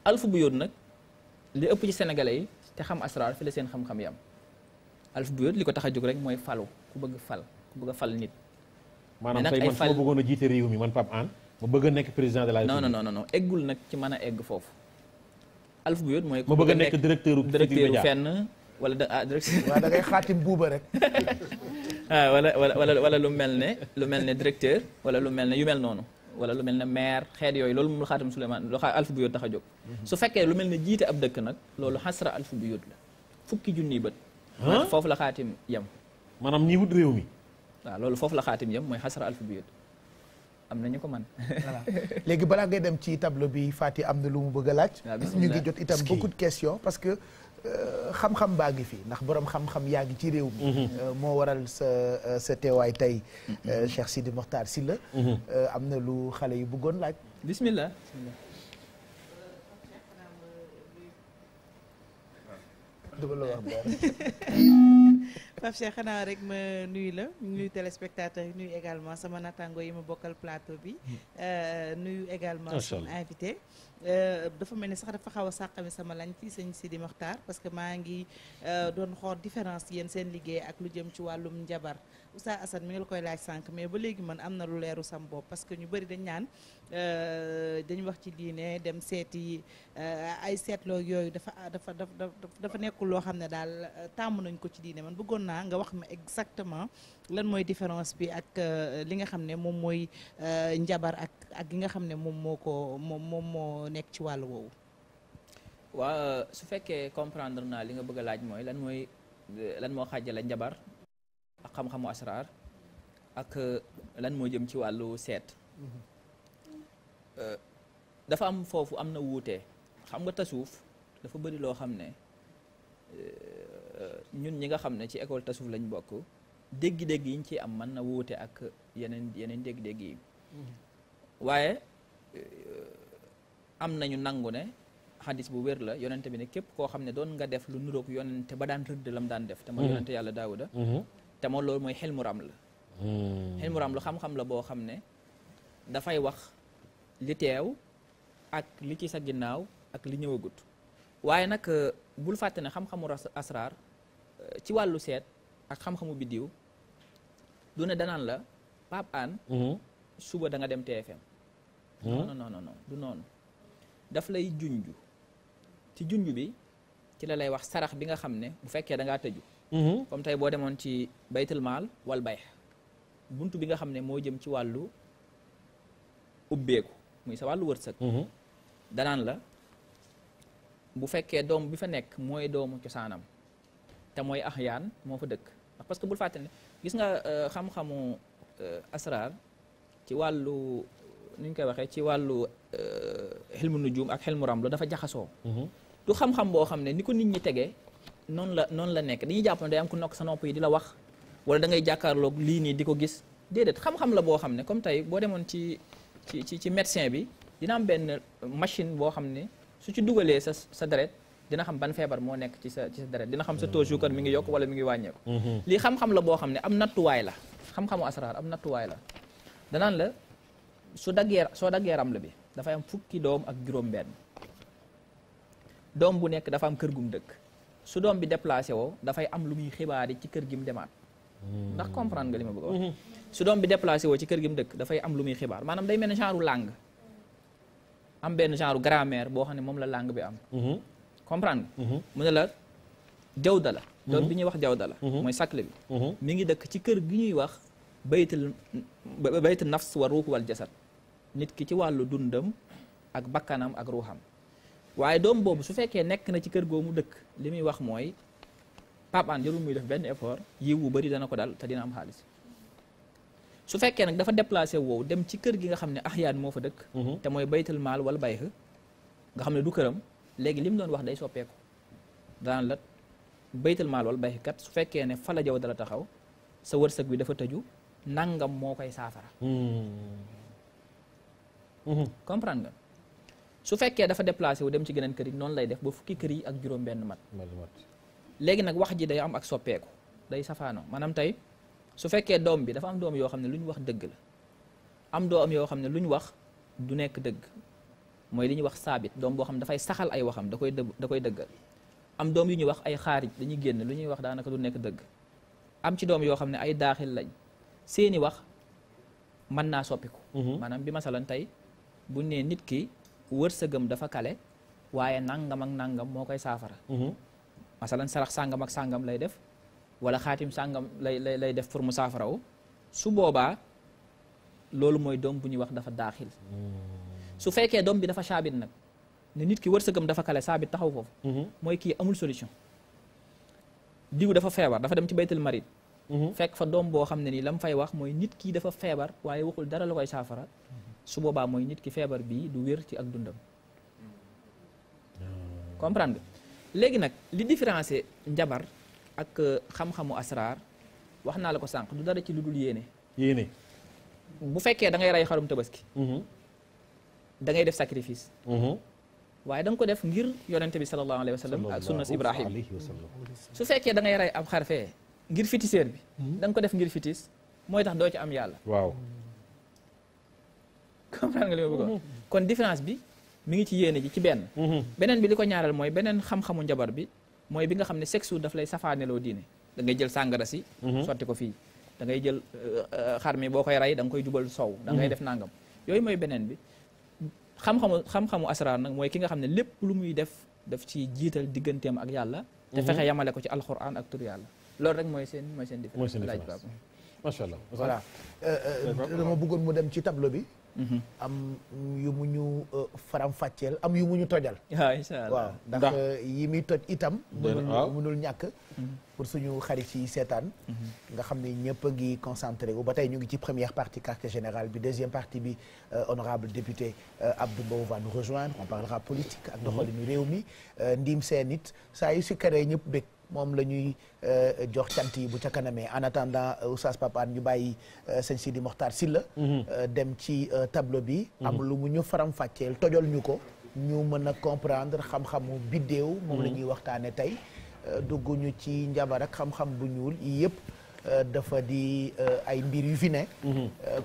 alfu buyut nag li ëpp ci sénégalais yi te xam asrar fi la seen xam-xam yam alfu buyut li ko tax a jóg rek mooy falu ku bëgg a fal nit maanaam tey man su ma bëggoon a jiite réew mi man Pape Hann ma bëgg a nekk président de la République non eggul nag ci mën a egg foofu alfu buyut mooy ma bëgg a nekk directeur fenn wala directeur waaw da ngay xaatim buuba rek wala lu mel ne directeur wala lu mel ne yu mel noonu wala lu mel ne maire xeet yooyu loolu mu xaatim Souleymane lu alfu buyut tax a jóg su fekkee lu mel ne jiite ab dëkk nag loolu xasra alfu buyut la fukki junniy bët foofu la xaatim yem maanaam ñi wut réew mi waaw loolu foofu la xaatim yem mooy xasra alfu buyut am na ñu ko man voilà léegi balaa ngay dem ci tableau bi Fati am na lu mu bëgg a laaj ñu ngi jot itam beaucoup de questions parce que xam-xam baa ngi fi ndax borom xam-xam yaa ngi ci réew mi moo waral sa teewaay tey Cheikh Sidi Mokhtar Sylla am na lu xale yu bëggoon laaj bismillah dama la wax Pape Cheikh xanaa rek ma nuyu la nuyu téléspectateur yi nuyu également sama natango yi ma bokkal plateau bi nuyu également sama invité dafa mel ni sax dafa xaw a sàqami sama lañ ci sëñ Sidi Mokhtar parce que maa ngi doon xool différence yéen seen liggéey ak lu jëm ci wàllum njabar Oustaz Assane mi ngi la koy laaj sànq mais ba léegi man am na lu leeru sam bopp parce que ñu bëri dañ naan dañu wax ci diine dem seeti ay seetloo yooyu dafa nekkul loo xam ne daal tàmm nañ ko ci diine man bëggoon naa nga wax ma exactement lan mooy différence bi ak li nga xam ne moom mooy njabar ak gi nga xam ne moom moo nekk ci wàllu woowu. waa su fekkee comprendre naa li nga bëgg a laaj mooy lan moo xaajale njabar ak xam-xamu asraar ak lan moo jëm ci wàllu seet. dafa am foofu am na wuute xam nga tasuuf dafa bëri loo xam ne ñun ñi nga xam ne ci école tasuuf lañ bokk dégg-dégg yi ñu ci am mën na wuute ak yeneen dégg-dégg yi waaye am nañu nangu ne xadis bu wér la yonente bi ne képp koo xam ne doon nga def lu nuroog yonente ba daan rëdd lam daan def te mooy yonente yàlla daawuda te moo loolu mooy xilmu ram la xilmu ram lu xam-xam la boo xam ne dafay wax li teew ak li ci sa ginnaaw ak li ñëwagut waaye nag bul fàtte ne xam-xamu asraar ci wàllu seet ak xam-xamu biddiw du ne danaan la Pape Hann suba da nga dem TFM non du noonu daf lay junju ci junj bi ci la lay wax sarax bi nga xam ne bu fekkee da ngaa tëju comme tey boo demoon ci baytul maal wal bay buntu bi nga xam ne moo jëm ci wàllu ubbeeku muy sa wàllu wërsëg danaan la bu fekkee doom bi fa nekk mooy doomu cosaanam te mooy ahyaan moo fa dëkk parce que bul fàtte ne gis nga xam-xamu asraar ci wàllu ni ñu koy waxee ci wàllu xilmu nujum ak xilmu ramlu dafa jaxasoo du xam-xam boo xam ne ni ko nit ñi tegee noonu la nekk dañuy jàpp ne day am ku nokk sa nopp yi di la wax wala da ngay jàkkaarloog lii nii di ko gis déedéet xam-xam la boo xam ne comme tey boo demoon ci médecin bi dina am benn machine boo xam ne su ci dugalee sa deret dina xam ban feebar moo nekk ci sa deret dina xam sa taux sucre mi ngi yokk wala mi ngi wàññeeku lii xam-xam la boo xam ne am nattuwaay la xam-xamu asraar am nattuwaay la danaan la soo daggee raml bi dafay am fukki doom ak juróom-benn doom bu nekk dafa am kër gum dëkk su doom bi déplacé woo dafay am lu muy xibaari ci kër gi mu demaat ndax comprendre nga li ma bëgg a wax su doom bi déplacé woo ci kër gi mu dëkk dafay am lu muy xibaar maanaam day mel ne genre langue am benn genre grammaire boo xam ne moom la langue bi am comprendre mu ne la jawda la doom bi ñuy wax jawda la mooy sakle bi mi ngi dëkk ci kër gi ñuy wax baytul nafs wa ruux wal jasad nit ki ci wàllu dundam ak bakkanam ak ruuxam waaye doom boobu su fekkee nekk na ci kër goomu dëkk li muy wax mooy Pape Hann jarul muy def benn effort yiw wu bëri dana ko dal te dina am xaalis su fekkee nag dafa déplacé woowu dem ci kër gi nga xam ne ahyaan moo fa dëkk te mooy baytul maal wala bayx nga xam ne du këram léegi li mu doon wax day soppeeku daan la baytul maal wala bayx kat su fekkee ne fa la jaw dala taxaw sa wërsëg bi dafa tëju nangam moo koy saafara comprendre nga su fekkee dafa déplacé wu dem ci geneen kër yi noonu lay def ba fukki kër yi ak juróom benn mat léegi nag wax ji day am ak soppeeku day safaanoo maanaam tey su fekkee doom bi dafa am doom yoo xam ne lu ñu wax dëgg la am doom yoo xam ne lu ñu wax du nekk dëgg mooy li ñuy wax saabit doom boo xam ne dafay saxal ay waxam da koy dëggal am doom yu ñuy wax ay xaarij dañuy génn lu ñuy wax daanaka du nekk dëgg am ci doom yoo xam ne ay daaxil lañ seeni wax mën naa soppiku maanaam bi masalan tey buñ nee nit ki wërsëgam dafa kale waaye nangam ak nangam moo koy saafara masalan sarax sàngam ak sàngam lay def wala xaatim sàngam lay def pour mu saafaraw su boobaa loolu mooy doom bu ñuy wax dafa daaxil su fekkee doom bi dafa saabit nag ne nit ki wërsëgam dafa kale saabit taxaw foofu mooy kii amul solution diw dafa feebar dafa dem ci baytul marid fekk fa doom boo xam ne nii la mu fay wax mooy nit kii dafa feebar waaye waxul dara la koy saafara su boobaa mooy nit ki feebar bii du wér ci ak dundam comprendre nga léegi nag li différencier njabar ak xam-xamu asraar wax naa la ko sànq du dara ci lu dul yéene bu fekkee da ngay rey xarum tabaski da ngay def sacrifice waaye da nga ko def ngir yonente bi sallallahu alayhi wa sallam ak sunnas Ibrahim su fekkee da ngay rey ab xar fee ngir féticheur bi da nga ko def ngir fétiche mooy tax doo ci am yàlla. waaw. comprendre nga li ma bëgg a wax kon différence bi mi ngi ci yéene ji ci benn. beneen bi li ko ñaaral mooy beneen xam-xamu njabar bi mooy bi nga xam ne sexe daf lay safaaneloo diine da ngay jël sàngara si. sotti ko fii da ngay jël xar mi boo koy rey da nga koy jubal soow. da ngay def nangam yooyu mooy beneen bi. xam-xamu asraar nag mooy ki nga xam ne lépp lu muy def ci jiital digganteem ak yàlla. te fexe yamale ko ci alxuraan ak tur yàlla loolu rek mooy seen différence. macha allah voilà dama bëggoon mu dem ci tableau bi. am yu mu ñu faram-fàcceel am yu mu ñu tojal. incha allah waaw ndax yi muy toj itam. mënul ñàkk. pour suñu xarit yi seetaan. nga xam ne ñëpp a ngi concentré wu ba tey ñu ngi ci première partie quartier général bi deuxième partie bi honorable député Abdou Mbow va nous rejoindre on parlera politique ak doxalinu réew mi Ndim Sène it saa yu si karee ñëpp bég moom la ñuy jox cant yi bu ca kanamee en attendant Oustaz Pape Hann ñu bàyyi sëñ Sidi Mokhtar Sylla dem ci tableau bi am lu mu ñu faram-fàcceel tojal ñu ko ñu mën a comprendre xam-xamu biddéew moom la ñuy waxtaane tey dugguñu ci njabar ak xam-xam bu ñuul yi yëpp dafa di ay mbir yu fi ne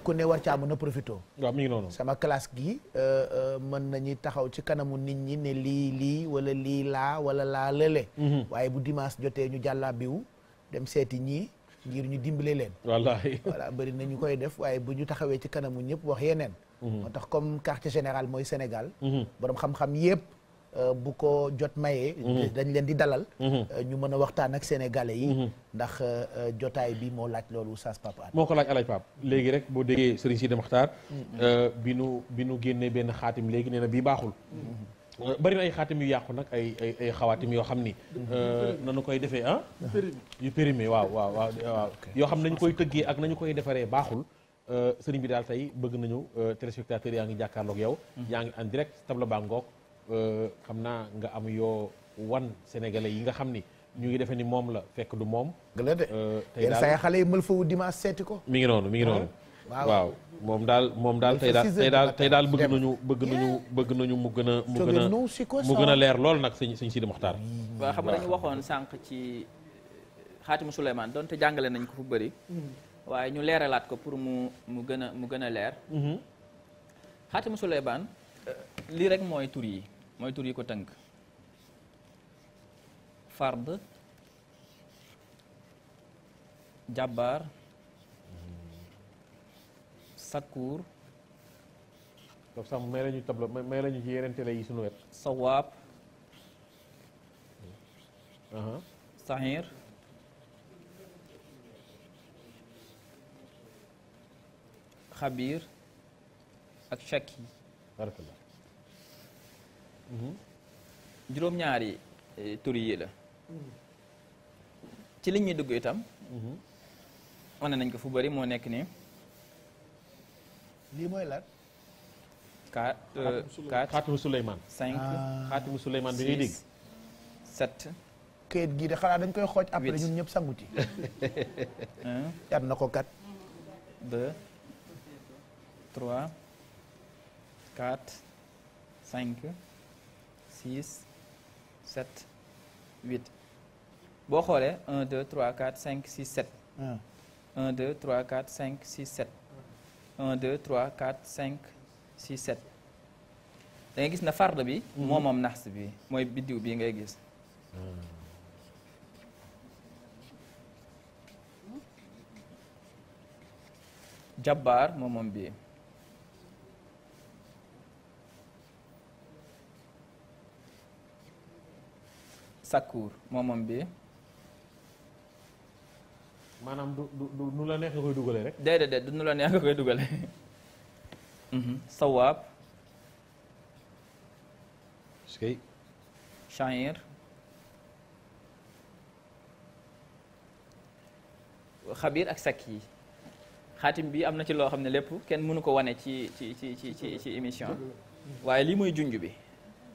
ku ne war caa mën a profité waaw mi ngi noonu sama classe gi mën nañu taxaw ci kanamu nit ñi ne lii wala lii laa wala laa lële waaye bu dimanche jotee ñu jàllaa biwu dem seeti ñii ngir ñu dimbale leen wallaahi voilà bëri na ñu koy def waaye bu ñu taxawee ci kanamu ñëpp wax yeneen moo tax comme quartier général mooy Sénégal borom xam-xam yëpp bu ko jot mayee dañ leen di dalal ñu mën a waxtaan ak sénégalais yi ndax jotaay bi moo laaj loolu Oustaz Pape Hann moo ko laaj Alaaji Pape léegi rek boo déggee Serigne Sidi Mokhtar bi nu génnee benn xaatim léegi nee na bii baaxul bari na ay xaatim yu yàqu nag ay xawaatim yoo xam ni nanu koy defee yu périmé waaw yoo xam nañu koy tëggee ak nañu koy defaree baaxul sëriñ bi daal tey bëgg nañu téléspectateurs yaa ngi jàkkaarloog yow yaa ngi en direct table baa ngoog xam naa nga am yoo wan sénégalais yi nga xam ni ñu ngi defe ni moom la fekk du moom la de tey daal say xale yi mël fawu dimanche seeti ko mi ngi noonu waaw moom daal tey daal bëgg nañu mu gën a leer lool nag sëñ Sidi Mokhtar waaw xam nga dañu waxoon sànq ci xaatimu Souleymane donte jàngale nañ ko fu bëri waaye ñu leeralaat ko pour mu gën a leer xaatimu Souleymane lii rek mooy tur yi ko tënk fard jabbaar sakkuur donc sax may lañu tableau may lañu ci yeneen télé yi suñu wet sawaab sahir xabiir ak shakki barakallah juróom-ñaari tur yi la ci li ñuy dugg itam wane nañ ko fu bari moo nekk nii lii mooy lan 4 xaatimu Souleymane 5 xaatimu Souleymane bi ngay dégg 7 kayit gii de xanaa dañ koy xooj après ñun ñëpp sangu ci yar na ko 4 2 3 4 5 6 7 8 boo xoolee 1 2 3 4 5 6 7 1 2 3 4 5 6 7 1 2 3 4 5 6 7 da ngay gis na fard bi moom naxs bi mooy biddiw bii ngay gis jabbaar moom bii sakkuur moom bi maanaam du nu la neex nga koy dugale rek déedéet du nu la neex nga koy dugale sawaab sha'ir xabiir ak sakk yi xaatim bi am na ci loo xam ne lépp kenn mënu ko wane ci émission waaye lii mooy junj bi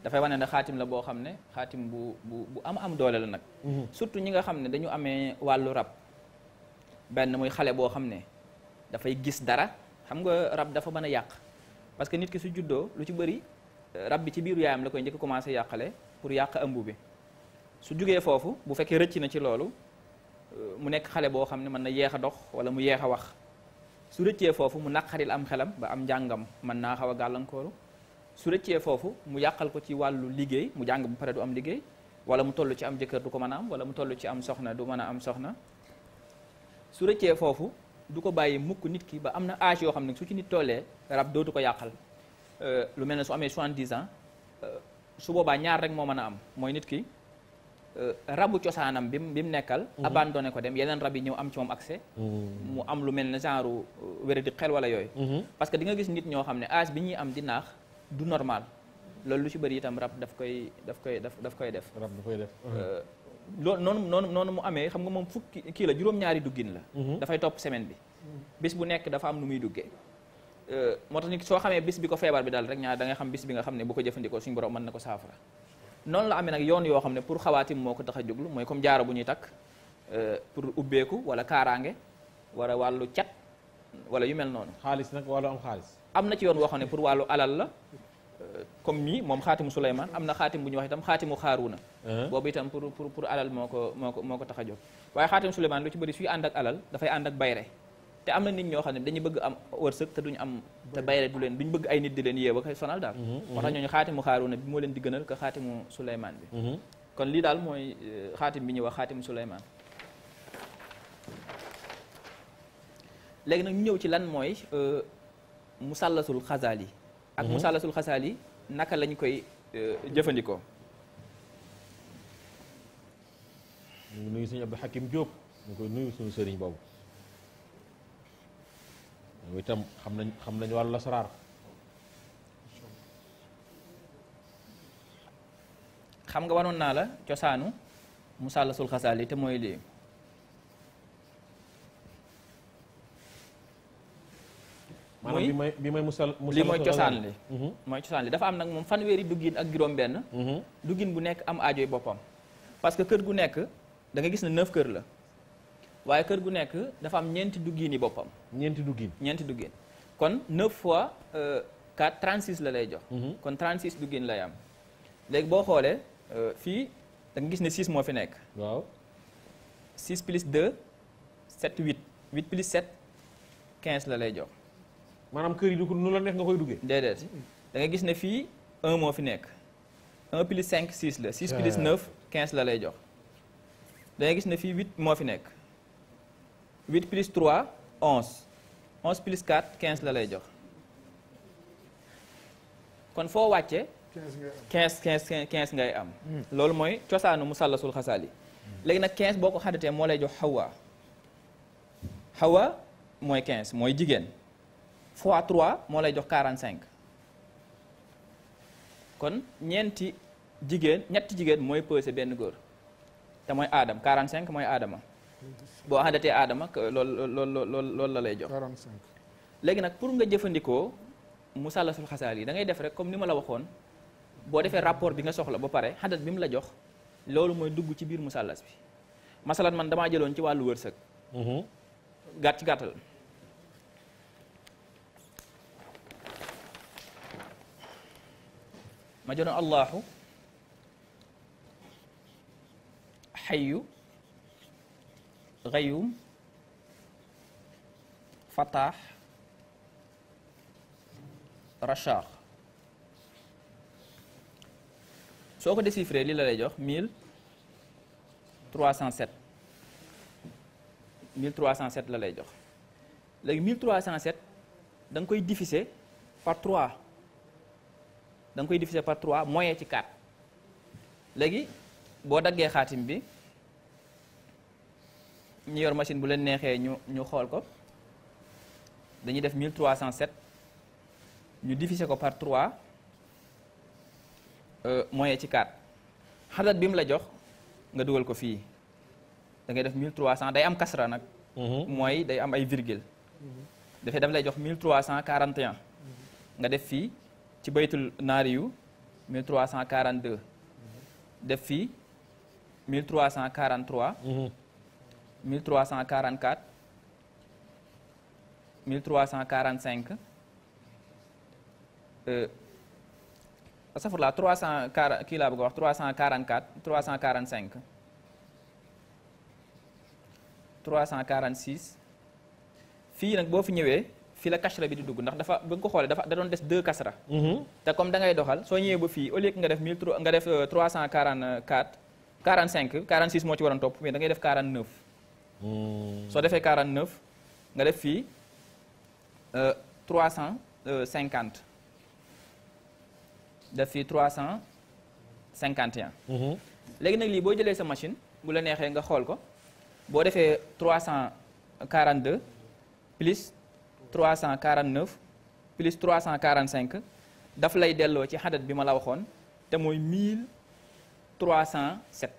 dafay wane ne xaatim la boo xam ne xaatim bu am doole la nag surtout ñi nga xam ne dañu amee wàllu rab benn muy xale boo xam ne dafay gis dara xam nga rab dafa mën a yàq parce que nit ki su juddoo lu ci bëri rab bi ci biiru yaayam la koy njëkk commencé yàqale pour yàq ëmb bi su jugee foofu bu fekkee rëcc na ci loolu mu nekk xale boo xam ne mën na yeex a dox wala mu yeex a wax su rëccee foofu mu naqaril am xelam ba am njàngam mën naa xaw a gàllankooru su rëccee foofu mu yàqal ko ci wàllu liggéey mu jàng bu pare du am liggéey wala mu toll ci am jëkkër du ko mën a am wala mu toll ci am soxna du mën a am soxna su rëccee foofu du ko bàyyi mukk nit ki ba am na âge yoo xam ne su ci nit tollee rab dootu ko yàqal lu mel ne su amee 70 ans su boobaa ñaar rek moo mën a am mooy nit ki rabu cosaanam bi mu nekkal abandonné ko dem yeneen rab yi ñëw am ci moom accès mu am lu mel ne genre wéradi xel wala yooyu parce que di nga gis nit ñoo xam ne âge bi ñuy am di naax du normal loolu lu ci bëri itam rab daf koy def rab da koy def loolu noonu mu amee xam nga moom fukki kii la juróom-ñaari duggin la dafay topp semaine bi bis bu nekk dafa am nu muy duggee moo tax nit soo xamee bis bi ko feebar bi daal rek ñaar da nga xam bis bi nga xam ne bu ko jëfandikoo suñu borom mën na ko saafara noonu la amee nag yoon yoo xam ne pour xawaatim moo ko tax a jóglu mooy comme jaaro bu ñuy takk pour ubbeeku wala kaaraange wala wàllu cat wala yu mel noonu xaalis nag wala am xaalis am na ci yoon woo xam ne pour wàllu alal la comme nii moom xaatimu Souleymane am na xaatim bu ñuy wax itam xaatimu Xaaruuna boobu itam pour alal moo ko tax a jóg waaye xaatimu Souleymane lu ci bëri suy ànd ak alal dafay ànd ak bayre te am na nit ñoo xam ne dañu bëgg am wërsëg te duñu am te bayre duñu bëgg ay nit di leen yéew ak sonal daal moo tax ñooñu xaatimu Xaaruuna bi moo leen di gënal que xaatimu Souleymane bi kon lii daal mooy xaatim bi ñuy wax xaatimu Souleymane léegi nag ñu ñëw ci lan mooy musallasul xasaali ak musallasul xasaali naka lañ koy jëfandikoo ñu ngi nuyu suñu Abdou Hakim Diop ñu koy nuyu suñu sëriñ boobu moom itam xam nañ wàllu lasaraar xam nga wanoon naa la cosaanu musallasul xasaali te mooy lii maanaam bi may lii mooy cosaan li mooy cosaan li dafa am nag moom fanweeri duggin ak juróom benn duggin bu nekk am aajoy boppam parce que kër gu nekk da nga gis ne 9 kër la waaye kër gu nekk dafa am ñeenti duggin yi boppam ñeenti duggin kon 9 fois 4 36 la lay jox kon 36 duggin lay am léegi boo xoolee fii da nga gis ne 6 moo fi nekk waaw 6 plus 2 7 8 8 plus 7 15 la lay jox maanaam kër yi du ko nu la neex nga koy duggee déedéet da nga gis ne fii 1 moo fi nekk 1 plus 5 6 la 6 plus 9 15 la lay jox da nga gis ne fii 8 moo fi nekk 8 plus 3 11 11 plus 4 15 la lay jox kon foo wàcce 15 ngay am loolu mooy cosaanu musallasul xasaali léegi nag 15 boo ko xadatee moo lay jox xawa mooy 15 mooy jigéen fois 3 moo lay jox 45 kon ñetti jigéen mooy peese benn góor te mooy aadam 45 mooy aadama boo xadatee aadama loolu la lay jox 45 léegi nag pour nga jëfandikoo musallasul xasaali yi da ngay def rek comme ni ma la waxoon boo defee rapport bi nga soxla ba pare xadat bi mu la jox loolu mooy dugg ci biir musallas bi masalan man damaa jëloon ci wàllu wërsëg ci gàttal ma jëloon allahu xayu gayum fataax rachaax soo ko déchiffré li la lay jox 1307 1307 la lay jox léegi 1307 da nga koy diviser par 3 da nga koy diviser par 3 moyen ci 4 léegi boo daggee xaatim bi ñu yor machine bu leen neexee ñu xool ko dañuy def 1307 ñu diviser ko par 3 moyen ci 4 xadat bi mu la jox nga dugal ko fii da ngay def 1300 day am kasra nag mooy day am ay virgule dafay daf lay jox 1341 nga def fii ci baytul naari yu 1342 def fii 1343 1344 1345 asafurlaa 340 kii laa bëgg a wax 344 345 346 fii nag boo fi ñëwee fii la kasra bi di dugg ndax dafa ba nga ko xoolee dafa da doon des 2 kasra. te comme da ngay doxal soo ñëwee ba fii au lieu que nga def 344 45 46 moo ci waroon topp mais da ngay def 49. soo defee 49 nga def fii 350 def fii 351. léegi nag lii boo jëlee sa machine bu la neexee nga xool ko boo defee 342 plus 349 plus 345 daf lay delloo ci xadat bi ma la waxoon te mooy 1307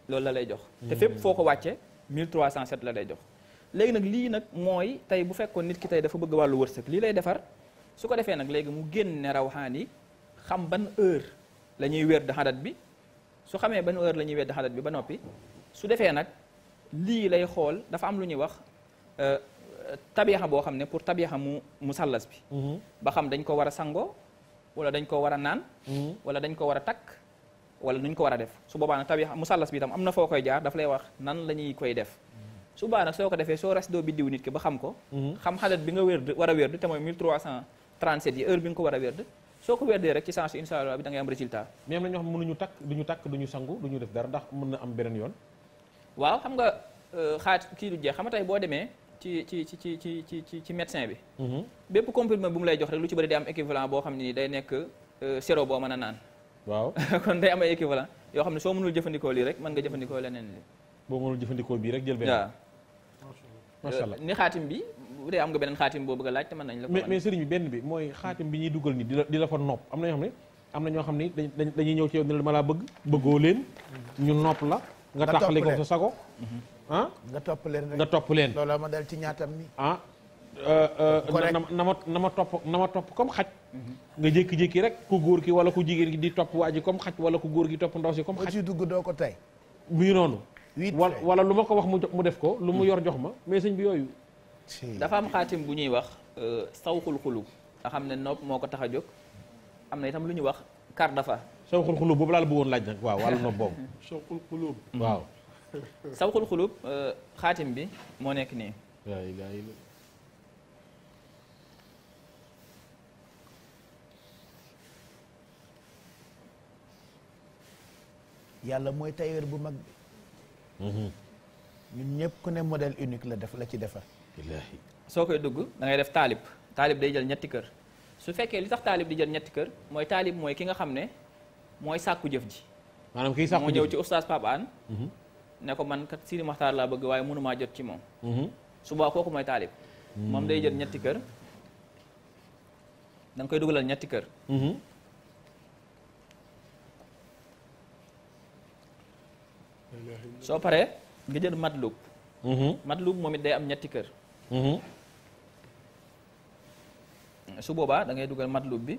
loolu la lay jox. te fépp foo ko wàcce 1307 la lay jox. léegi nag lii nag mooy tey bu fekkoon nit ki tey dafa bëgg wàllu wërsëg lii lay defar su ko defee nag léegi mu génne rawxaan yi xam ban heure la ñuy wér de xadat bi su xamee ban heure la ñuy wér de xadat bi ba noppi su defee nag lii lay xool dafa am lu ñuy wax tabiaxa boo xam ne pour tabiaxa mu sallas bi ba xam dañ ko war a sangoo wala dañ ko war a naan wala dañ ko war a takk wala nuñ ko war a def su boobaa nag tabiaxa mu sallas bi itam am na foo koy jaar daf lay wax nan la ñuy koy def su boobaa nag soo ko defee soo res doo biddiw nit ki ba xam ko xam xadat bi nga wérd war a wérd te mooy 1337 yi heure bi nga ko war a wérd soo ko wérdee rek ci sens insha Allah bi da ngay am résultat. mais am na ñoo xam ne mënuñu takk duñu sangu duñu def dara ndax mën na am beneen yoon. waaw xam nga kii du jeex xam nga tey boo demee ci médecin bi. bépp comprimé bu mu lay jox rek lu ci bëri day am équivalent boo xam ne ni day nekk sirop boo mën a naan. waaw kon day am ay équivalent yoo xam ne soo mënul jëfandikoo lii rek mën nga jëfandikoo leneen li. boo mënul jëfandikoo bii rek jël benn. waaw macha allah ni xaatim bi bu dee am nga beneen xaatim boo bëgg a laaj te mën nañ la ko. mais sëriñ bi benn bi mooy xaatim bi ñuy dugal ni di la fa nopp am na ñoo xam ne dañuy ñëw ci yow ne la ma laa bëgg bëggoo leen ñu nopp la nga taxali ko sa sago nga topp leen rek nga topp leen loolu ma dal ci ñaatam mi na ma topp comme xaj nga jékki-jékki rek ku góor ki wala ku jigéen ki di topp waa ji comme xaj wala ku góor gi topp ndaw si comme xaj ci dugg doo ko tey muy noonu wala lu ma ko wax mu def ko lu mu yor jox ma mais sëñ bi yooyu dafa am xaatim bu ñuy wax sawxul xulub nga xam ne nopp moo ko tax a jóg am na itam lu ñuy wax kar dafa sawxul xulub boobu laa la bëggoon laaj nag waaw wàllu nopp boobu sawxul xulub waaw sawxul xulub xaatim bi moo nekk nii yàlla mooy tailleur bu mag bi ñun ñëpp ku ne modèle unique la def la ci defar soo koy dugg da ngay def taalib day jël ñetti kër su fekkee li tax taalib di jël ñetti kër mooy taalib mooy ki nga xam ne mooy sàkku jëf ji maanaam kii sàkku moo ñëw ci oustaz Pape Hann ne ko man kat Sidi Maxtaar laa bëgg waaye mënumaa jot ci moom su boobaa kooku mooy taalib moom day jël ñetti kër da nga koy dugalal ñetti kër soo paree nga jël matlub matlub moom it day am ñetti kër su boobaa da ngay dugal matlub bi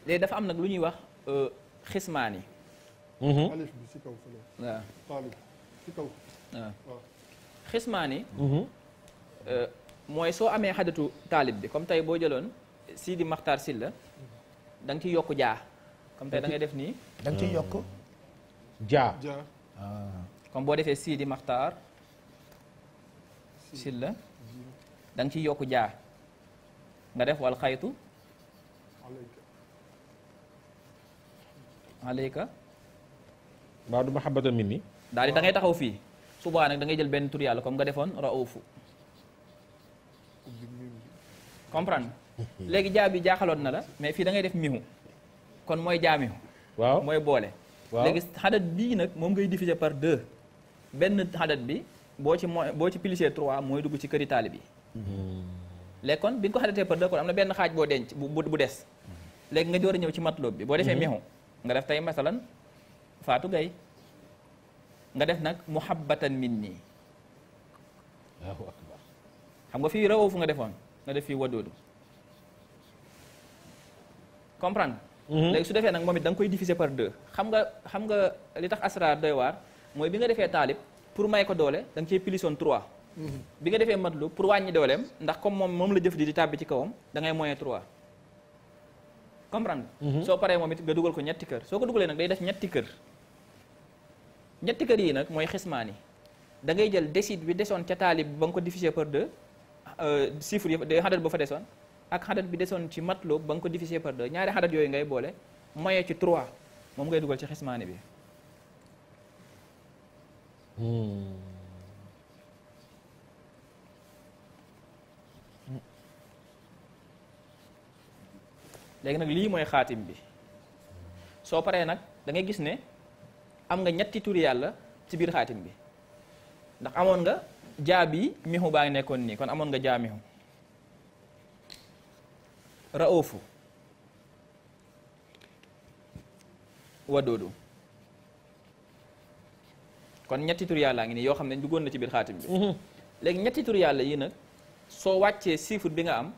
léegi dafa am nag lu ñuy wax xismaan yi alif bi ci kaw fële waaw taalib ci kaw waaw xismaan yi mooy soo amee xadatu taalib bi comme tey boo jëloon Sidi Maxtaar Silla da nga ciy yokk jaa comme tey da ngay def nii da nga ciy yokk jaa comme boo defee Sidi Maxtaar Silla da nga ciy yokk jaa nga def wal xaytu alayka mbaa du mahabbatan minni daal di da ngay taxaw fii subaa nag da ngay jël benn tur yàlla comme nga defoon raufu comprendre léegi jaa bi jaaxaloon na la mais fii da ngay def mihu kon mooy jaamihu waaw mooy boole waaw léegi xadat bii nag moom ngay diviser par 2 benn xadat bi boo ci pilisee 3 mooy dugg ci këri taalib bi léegi kon bi nga ko xadatee par 2 kon am na benn xaaj boo denc bu des léegi nga door a ñëw ci matloob bi boo defee mihu nga def tey masalan Fatou Gaye nga def nag muhabbatan minni xam nga fii rawoofu nga defoon nga def fii wadoodu comprendre léegi su defee nag moom it da nga koy diviser par 2 xam nga li tax asrar doy waar mooy bi nga defee taalib pour may ko doole da nga cee pilisoon 3 bi nga defee matlu pour wàññi dooleem ndax comme moom la jëf di tàbbi ci kawam da ngay moyen 3 comprendre soo paree moom it nga dugal ko ñetti kër soo ko dugalee nag day def ñetti kër yi nag mooy xismaan yi da ngay jël décide bi desoon ca taalib ba nga ko diviser par 2 chiffre yi xadat ba fa desoon ak xadat bi desoon ci matlu ba nga ko diviser par 2 ñaari xadat yooyu ngay boole moyen ci 3 moom ngay dugal ci xismaani bi léegi nag lii mooy xaatim bi soo paree nag da ngay gis ne am nga ñetti turi yàlla ci biir xaatim bi ndax amoon nga jaa bi mixu baa ngi nekkoon nii kon amoon nga jaa mixu raofu wadoodu kon ñetti turi yàlla ngi nii yoo xam ne duggoon na ci biir xaatim bi léegi ñetti turi yàlla yi nag soo wàccee chiffre bi nga am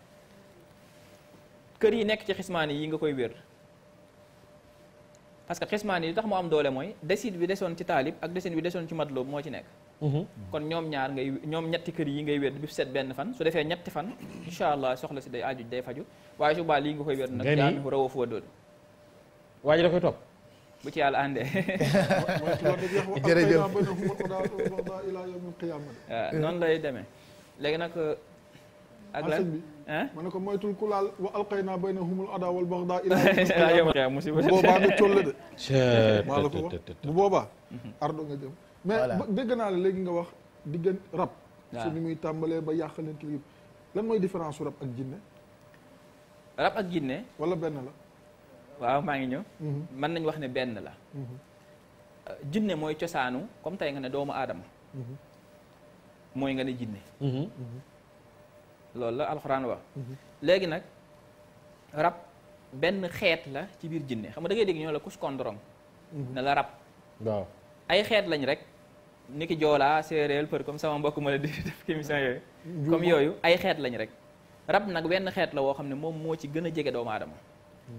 kër yi nekk ci xismaani yi nga koy wér parce que xismaani yi li tax mu am doole mooy décide bi desoon ci taalib ak décide bi desoon ci matloob moo ci nekk kon ñoom ñetti kër yi ngay wér bi set benn fan su defee ñetti fan incha allah soxla si day aju day faju waaye su baa lii nga koy wér nag jaami rawoo fu wadoodu waa ji da koy topp bu ci yàlla àndee jërëjëf waaw noonu lay demee léegi nag ak lan ma ne ko moytul ku laal wa alqaynaa baynahumul adaa wal bagdaa ilaa musiba bu boobaa nga colle de maa la ko wax bu boobaa ardo nga jëm mais dégg naa la léegi nga wax diggante rab su ni muy tàmbalee ba yàqalante yëpp lan mooy différence su rab ak jinne rab ak jinne wala benn la waaw maa ngi ñëw mën nañ wax ne benn la jinne mooy cosaanu comme tey nga ne doomu aadama mooy nga ne jinne loolu la alxuraan wax léegi nag rab benn xeet la ci biir jinne xam nga da ngay dégg ñoo la kus kondorong ne la rab waaw ay xeet lañ rek ni ki joolaa séeréer për comme sama mbokk ma la di def émission yooyu comme yooyu ay xeet lañ rek rab nag wenn xeet la woo xam ne moom moo ci gën a jege doomu aadama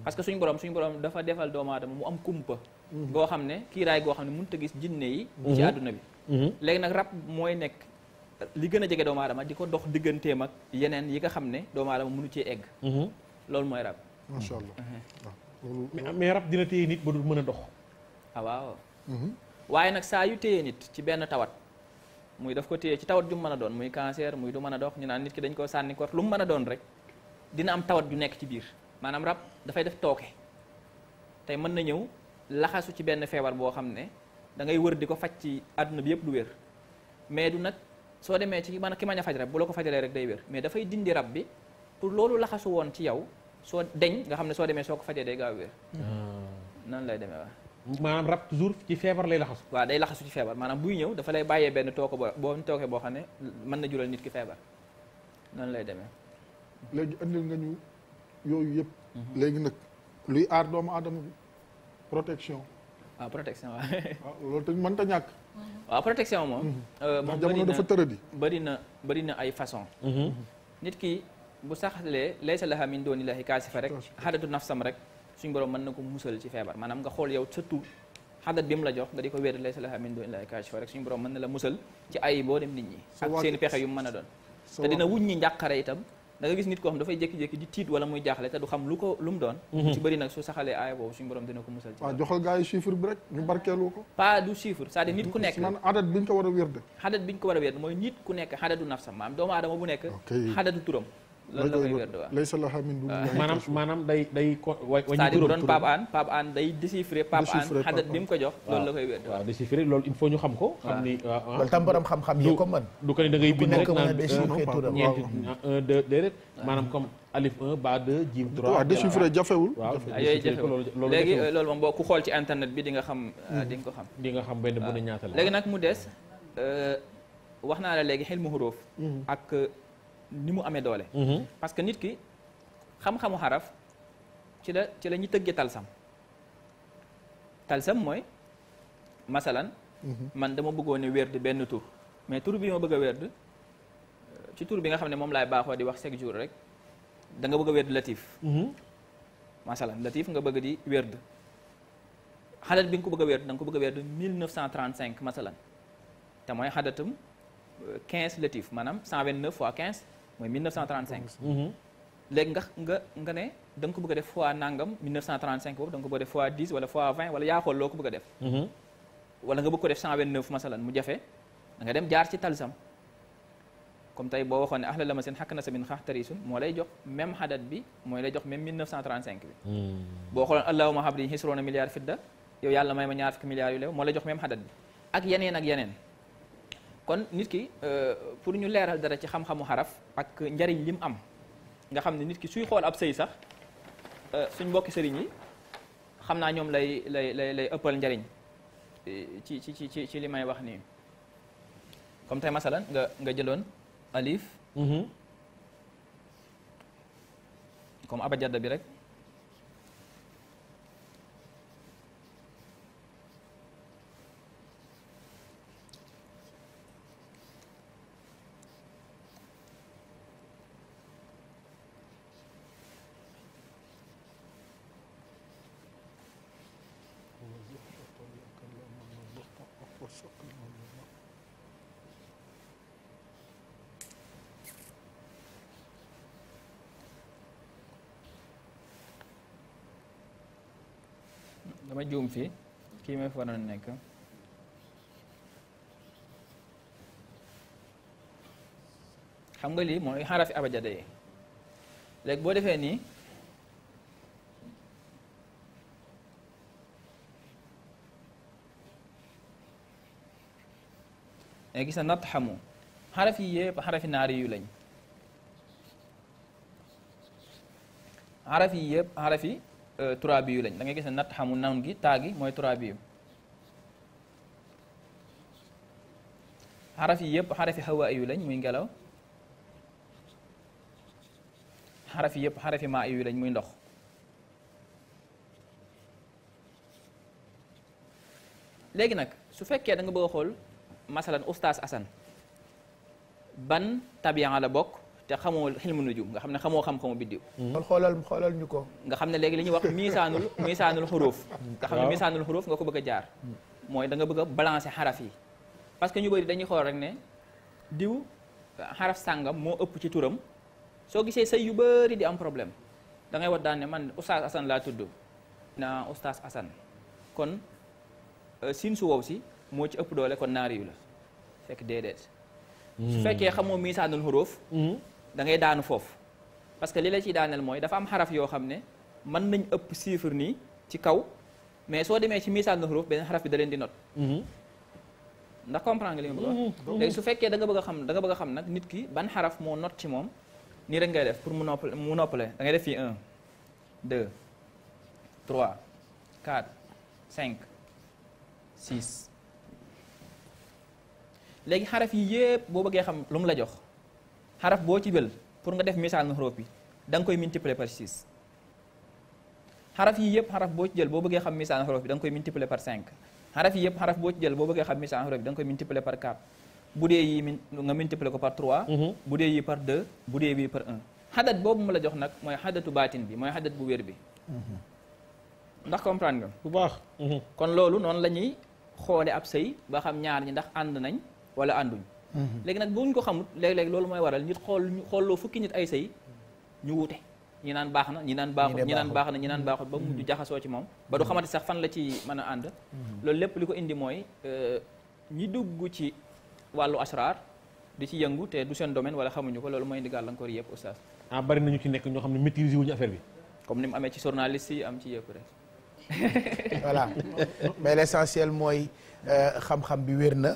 parce que suñu borom dafa defal doomu aadama mu am kumpa goo xam ne kiiraay goo xam ne mënut a gis jinne yi ci àdduna bi léegi nag rab mooy nekk li gën a jege doomu aadama di ko dox digganteem ak yeneen yi nga xam ne doomu aadama mënu cee egg loolu mooy rab macha allah mais rab dina téye nit ba dul mën a dox waaw waaye nag saa yu téye nit ci benn tawat muy daf ko téye ci tawat ju mu mën a doon muy cancer muy du mën a dox ñu naan nit ki dañ koo sànni ko lu mu mën a doon rek dina am tawat ju nekk ci biir maanaam rab dafay def tooke tey mën na ñëw laxasu ci benn feebar boo xam ne da ngay wër di ko faj ci àdduna bi yëpp du wér mais du nag soo demee ci ki mañ a faj rab bu la ko fajalee rek day wér mais dafay dindi rab bi pour loolu laxasu woon ci yow soo deñ nga xam ne soo demee soo ko fajee day gaaw wér noonu lay demee waaw maanaam rab toujours ci feebar lay laxasu waaw day laxasu ci feebar maanaam buy ñëw dafa lay bàyyee benn tooke boo xam ne mën na jural nit ki feebar noonu lay demee léegi andil nga ñu yooyu yëpp léegi nag luy aar doomu aadama bi protection waaw protection waaw loolu tamit mënta ñàkk waaw protection moom ndax jamono dafa tëradi bëri na ay façon nit ki bu saxlee laysa laha min doonillaahi kaasifa rek xadatu nafsam rek suñu borom mën na ko musal ci feebar maanaam nga xool yow surtout xadat bi mu la jox nga di ko wér laysa laha min doonillaahi kaasifa rek suñu borom mën na la musal ci ay boo dem nit ñi ak seeni pexe yu mu mën a doon te dina wuññi njàqare itam da nga gis nit koo xam dafay jékki-jékki di tiit wala muy jaaxle te du xam lu mu doon ci bëri nag su saxalee aaya boobu suñu borom dina ko musal ci waaw joxal gars yi chiffre bi rek ñu barkeelu ko pas du chiffre c'est-à-dire nit ku nekk man adat bi ñu ko war a wér de xadat bi ñu ko war a wér mooy nit ku nekk xadatu nafsam maanaam doomu aadama bu nekk xadatu turam loolu la koy wér de waaw laysa laha min doonillaahi maanaam day ko c'est-à-dire bu doon Pape Hann day déchiffrer Pape Hann xadat bi mu ko jox loolu la koy wér de waaw déchiffrer loolu il faut ñu xam ko xam ni loolu tam borom xam-xam yi ko mën du ko ni da ngay bind rek naan déchiffrer turam ñeenti 1 2 déedéet maanaam comme alif 1 ba 2 jim 3 waaw déchiffrer jafewul waaw yooyu jafewul léegi loolu moom boo ku xool ci internet bi di nga xam di nga ko xam di nga xam benn bu ne ñaata la léegi nag mu des wax naa la léegi xilmu xuruuf ak ni mu amee doole parce que nit ki xam-xamu xaraf ci la ñu tëggee talsam mooy masalan man dama bëggoon ne werd benn tur mais tur bi ma bëgg a werd ci tur bi nga xam ne moom laay baaxoo di wax chaque jour rek da nga bëgg a werd latif masalan latif nga bëgg di werd xadat bi nga ko bëgg a werd da nga ko bëgg a werd 1935 masalan te mooy xadatum 15 latif maanaam 129 fois 15 mooy 1935. léegi nga ne da nga ko bëgg a def fois nangam 1935 boobu da nga ko bëgg a def fois 10 wala fois 20 wala yaa xool loo ko bëgg a def. wala nga bëgg ko def 129 masalan mu jafe da nga dem jaar ci talsam comme tey boo waxoon ne ahla lama seen xakk na sa min xaax tarisun moo lay jox même xadat bi mooy lay jox même 1935 bi. boo xooloon allahumma habli hisrona milliard fidda yow yàlla may ma ñaar fukki milliards yu leew moo lay jox même xadat bi ak yeneen. kon nit ki pour ñu leeral dara ci xam-xamu xaraf ak njariñ lim am nga xam ne nit ki suy xool ab sëy sax suñ mbokki sëriñ yi xam naa ñoom lay ëppal njariñ ci li may wax nii comme tey masalan nga jëloon alif comme abajada bi rek dama juum fii kii may fa doon nekk xam nga lii mooy xarafi abajada yi léegi boo defee nii léegi gis na natt xamu xaraf yi yëpp xarafi naari yu lañ xaraf yi yëpp xarafi turaabi yu lañ da ngay gis ne natt xamu noun gi taa gi mooy turaabi yu xaraf yi yëpp xarafi hawa yu lañ muy ngelaw xaraf yi yëpp xarafi maa yu lañ muy ndox léegi nag su fekkee da nga bëgg a xool masalan oustaz Assane ban tabian la bokk te xamoo xilmu nujum nga xam ne xamoo xam-xamu biddiw xoolal ñu ko nga xam ne léegi li ñuy wax misaanul xuruuf nga xam ne misaanul xuruuf nga ko bëgg a jaar mooy da nga bëgg a balancer xaraf yi parce que ñu bëri dañuy xool rek ne diw xaraf sàngam moo ëpp ci turam soo gisee say yu bëri di am problème da ngay wax daan ne man oustaz Assane laa tudd na oustaz Assane kon siin su wow si moo ci ëpp doole kon naari yu la fekk déedéet su fekkee xamoo misaanul xuruuf da ngay daanu foofu parce que li la ciy daaneel mooy dafa am xaraf yoo xam ne mën nañ ëpp chiffre nii ci kaw mais soo demee ci misaanul xuruuf beneen xaraf bi da leen di not ndax comprendre nga li nga bëgg a wax léegi su fekkee da nga bëgg a xam nag nit ki ban xaraf moo not ci moom nii rek ngay def pour mu noppale da ngay def fii 1 2 3 4 5 6 léegi xaraf yi yëpp boo bëggee xam lu mu la jox xaraf boo ci jël pour nga def misaanul xuruuf bi da nga koy multiplier par 6 xaraf yi yëpp xaraf boo ci jël boo bëggee xam misaanul xuruuf bi da nga koy multiplier par 5 xaraf yi yëpp xaraf boo ci jël boo bëggee xam misaanul xuruuf bi da nga koy multiplier par 4 bu dee yi nga multiplier ko par 3 bu dee yi par 2 bu dee bi par 1 xadat boobu mu la jox nag mooy xadatu baatin bi mooy xadat bu wér bi ndax comprendre nga bu baax kon loolu noonu la ñuy xoole ab sëy ba xam ñaar ñi ndax ànd nañ wala ànduñ léegi nag buñ ko xamut léeg-léeg loolu mooy waral nit xoolloo fukki nit ay sëy ñu wute ñi naan baax na ñi naan baaxut ñi naan baax na ñi naan baaxut ba mujj jaxasoo ci moom ba du xamante sax fan la ci mën a ànd loolu lépp li ko indi mooy ñi dugg ci wàllu asraar di ci yëngu te du seen domaine wala xamuñu ko loolu mooy indi gàllankoor yëpp oustaz bari nañu ci nekk ñoo xam ne maîtriser wuñu affaire bi comme ni mu amee ci journaliste yi am ci yëpp rek voilà mais l'essentiel mooy xam-xam bi wér na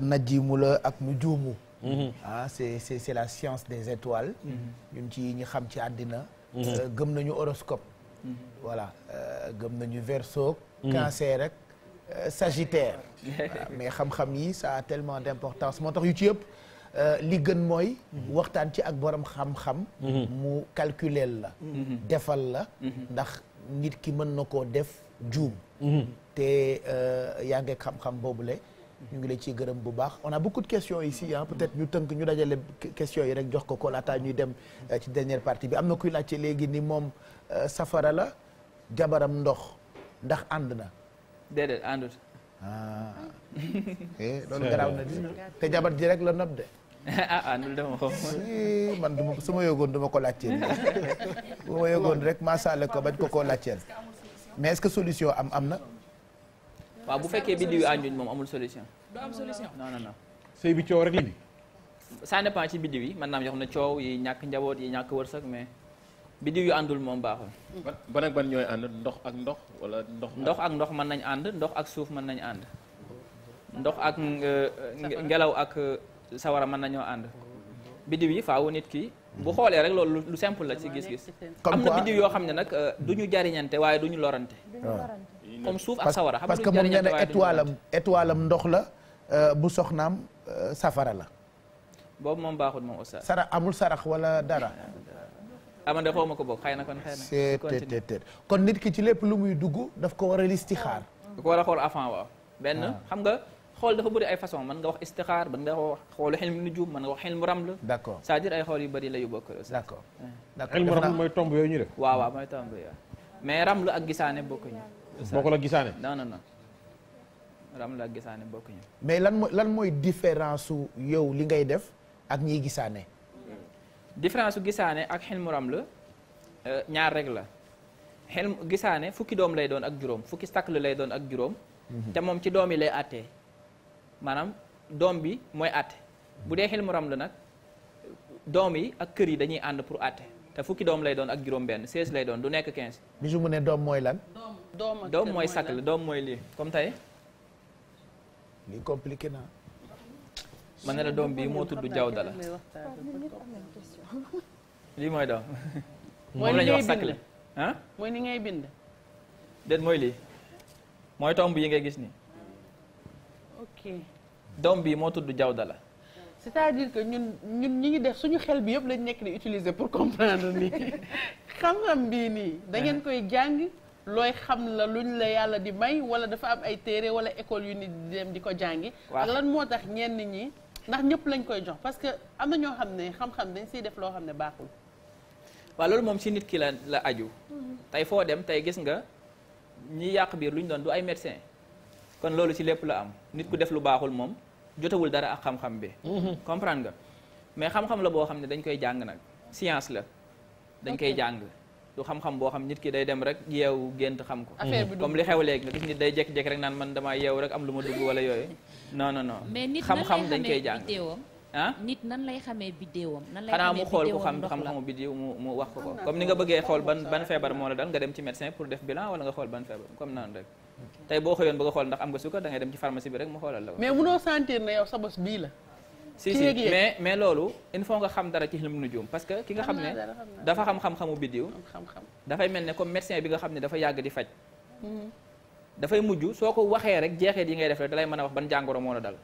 najimu la ak nu juumu c'est la science des étoiles ñun ci ñi xam ci àddina gëm nañu horoscope voilà gëm nañu verseau cancer rek sagittaire mais xam-xam yi ça a tellement d'importance moo tax yu ci yëpp li gën mooy waxtaan ci ak borom xam-xam mu calculer la defal la ndax nit ki mën na koo def juum te yaa ngi xam-xam boobule ñu ngi lay ciy gërëm bu baax on a beaucoup de questions ici peut-être ñu tënk ñu dajale questions yi rek jox ko laata ñuy dem ci dernière partie bi am na kuy laajte léegi ni moom safara la jabaram ndox ndax ànd na déedéet àndut loolu garaaw na di te jabar ji rek la nopp de. nul dama ko. man su ma yëgoon duma ko laajteel bu ma yëgoon rek maasàlle ko bañ ko koo laajteel mais est-ce que solution am na. waaw bu fekkee biddiw yi ànduñ moom amul solution. du am solution. non. sëy bi coow rek la ni. ça dépend ci biddiw yi mën naa yoo xam ne coow yi ñàkk njaboot yi ñàkk wërsëg mais biddiw yu àndul moom baaxul. ban ak ban ñooy ànd ndox ak ndox wala ndox. ndox ak ndox mën nañ ànd ndox ak suuf mën nañ ànd ndox ak ngelaw ak sawara mën nañoo ànd biddiw yi faaw nit ki bu xoolee rek loolu lu simple la ci gis-gis. am na biddiw yoo xam ne nag du ñu jariñante waaye du ñu lorante. comme suuf ak sawara. parce que moom nee na étoile am ndox la bu soxnaam safara la. boobu moom baaxul moom oustaz. amul sarax wala dara. amande xaw ma ko bokk xëy na kon kon nit ki ci lépp lu muy dugg daf ko war a listixaar. da ko war a xool avant waaw. benn xam nga xool dafa bëri ay façon mën nga wax istixaar mën nga wax xoolu xilmu nujum mën nga wax xilmu raml. d'accord c'est-à-dire ay xool yu bëri la yu bokk. d'accord xilmu raml mooy tomb yooyu ñu def. waaw mooy tomb yooyu mais raml ak gisaane bokkuñu. bokkul ak gisaane. non raml ak gisaane bokkuñu. mais lan mooy différence su yow li ngay def ak ñiy gisaane. différence su gisaane ak xilmu raml ñaar rek la xilmu gisaane fukki doom lay doon ak juróom fukki stakl lay doon ak juróom. te moom ci doom yi lay àttee maanaam doom bi mooy àtte bu dee xilmu raml nag doom yi ak kër yi dañuy ànd pour àtte te fukki doom lay doon ak juróom benn 16 lay doon du nekk 15. bi su mu ne doom mooy lan. doom mooy sakl doom mooy lii comme tey. lii compliqué na. man ne la doom bi moo tudd Jawda la lii mooy doom. moom la ñuy wax sakl ah. mooy ni ngay bind. déet mooy lii mooy tomb yi ngay gis nii. ok doom bi moo tudd Jawda la. c'est-à-dire que ñun ñi ngi def suñu xel bi yëpp lañ nekk di utiliser pour comprendre nii xam-xam bii nii da ngeen koy jàng looy xam la luñ la yàlla di may wala dafa am ay téere wala école yu nit di dem di ko jàngi. ak lan moo tax ñenn ñi ndax ñëpp lañ koy jox parce que am na ñoo xam ne xam-xam dañ siy def loo xam ne baaxul. waaw loolu moom si nit ki la aju. tey foo dem tey gis nga ñi yàq biir lu ñu doon du ay médecin kon loolu ci lépp la am nit ku def lu baaxul moom jotawul dara ak xam-xam bi. comprendre nga mais xam-xam la boo xam ne dañ koy jàng nag science la dañ koy jàng du xam-xam boo xam nit ki day dem rek yeewu gént xam ko. comme li xew léegi nga gis nit day jékki-jékki rek naan man damaa yeewu rek am lu ma dugg wala yooyu non. mais nit xam-xam dañ koy jàng nit nan lay xamee biddéewam nan lay xanaa mu xool ko xam-xamu biddéew mu wax ko comme ni nga bëggee xool ban feebar moo la dal nga dem ci médecin pour def bilan wala nga xool ban feebar comme naan rek tey boo xëyoon bëgg a xool ndax am nga sukkar da ngay dem ci pharmacie bi rek mu xoolal la mais munoo sentir ne yow sa bos bii la si mais loolu il faut nga xam dara ci ilmu nujum parce que ki nga xam ne dafa xam-xamu biddéew dafay mel ne comme médecin bi nga xam ne dafa yàgg di faj dafay mujj soo ko waxee rek jeexeet yi ngay def rek dalay mën a wax ban jàngoro moo la dal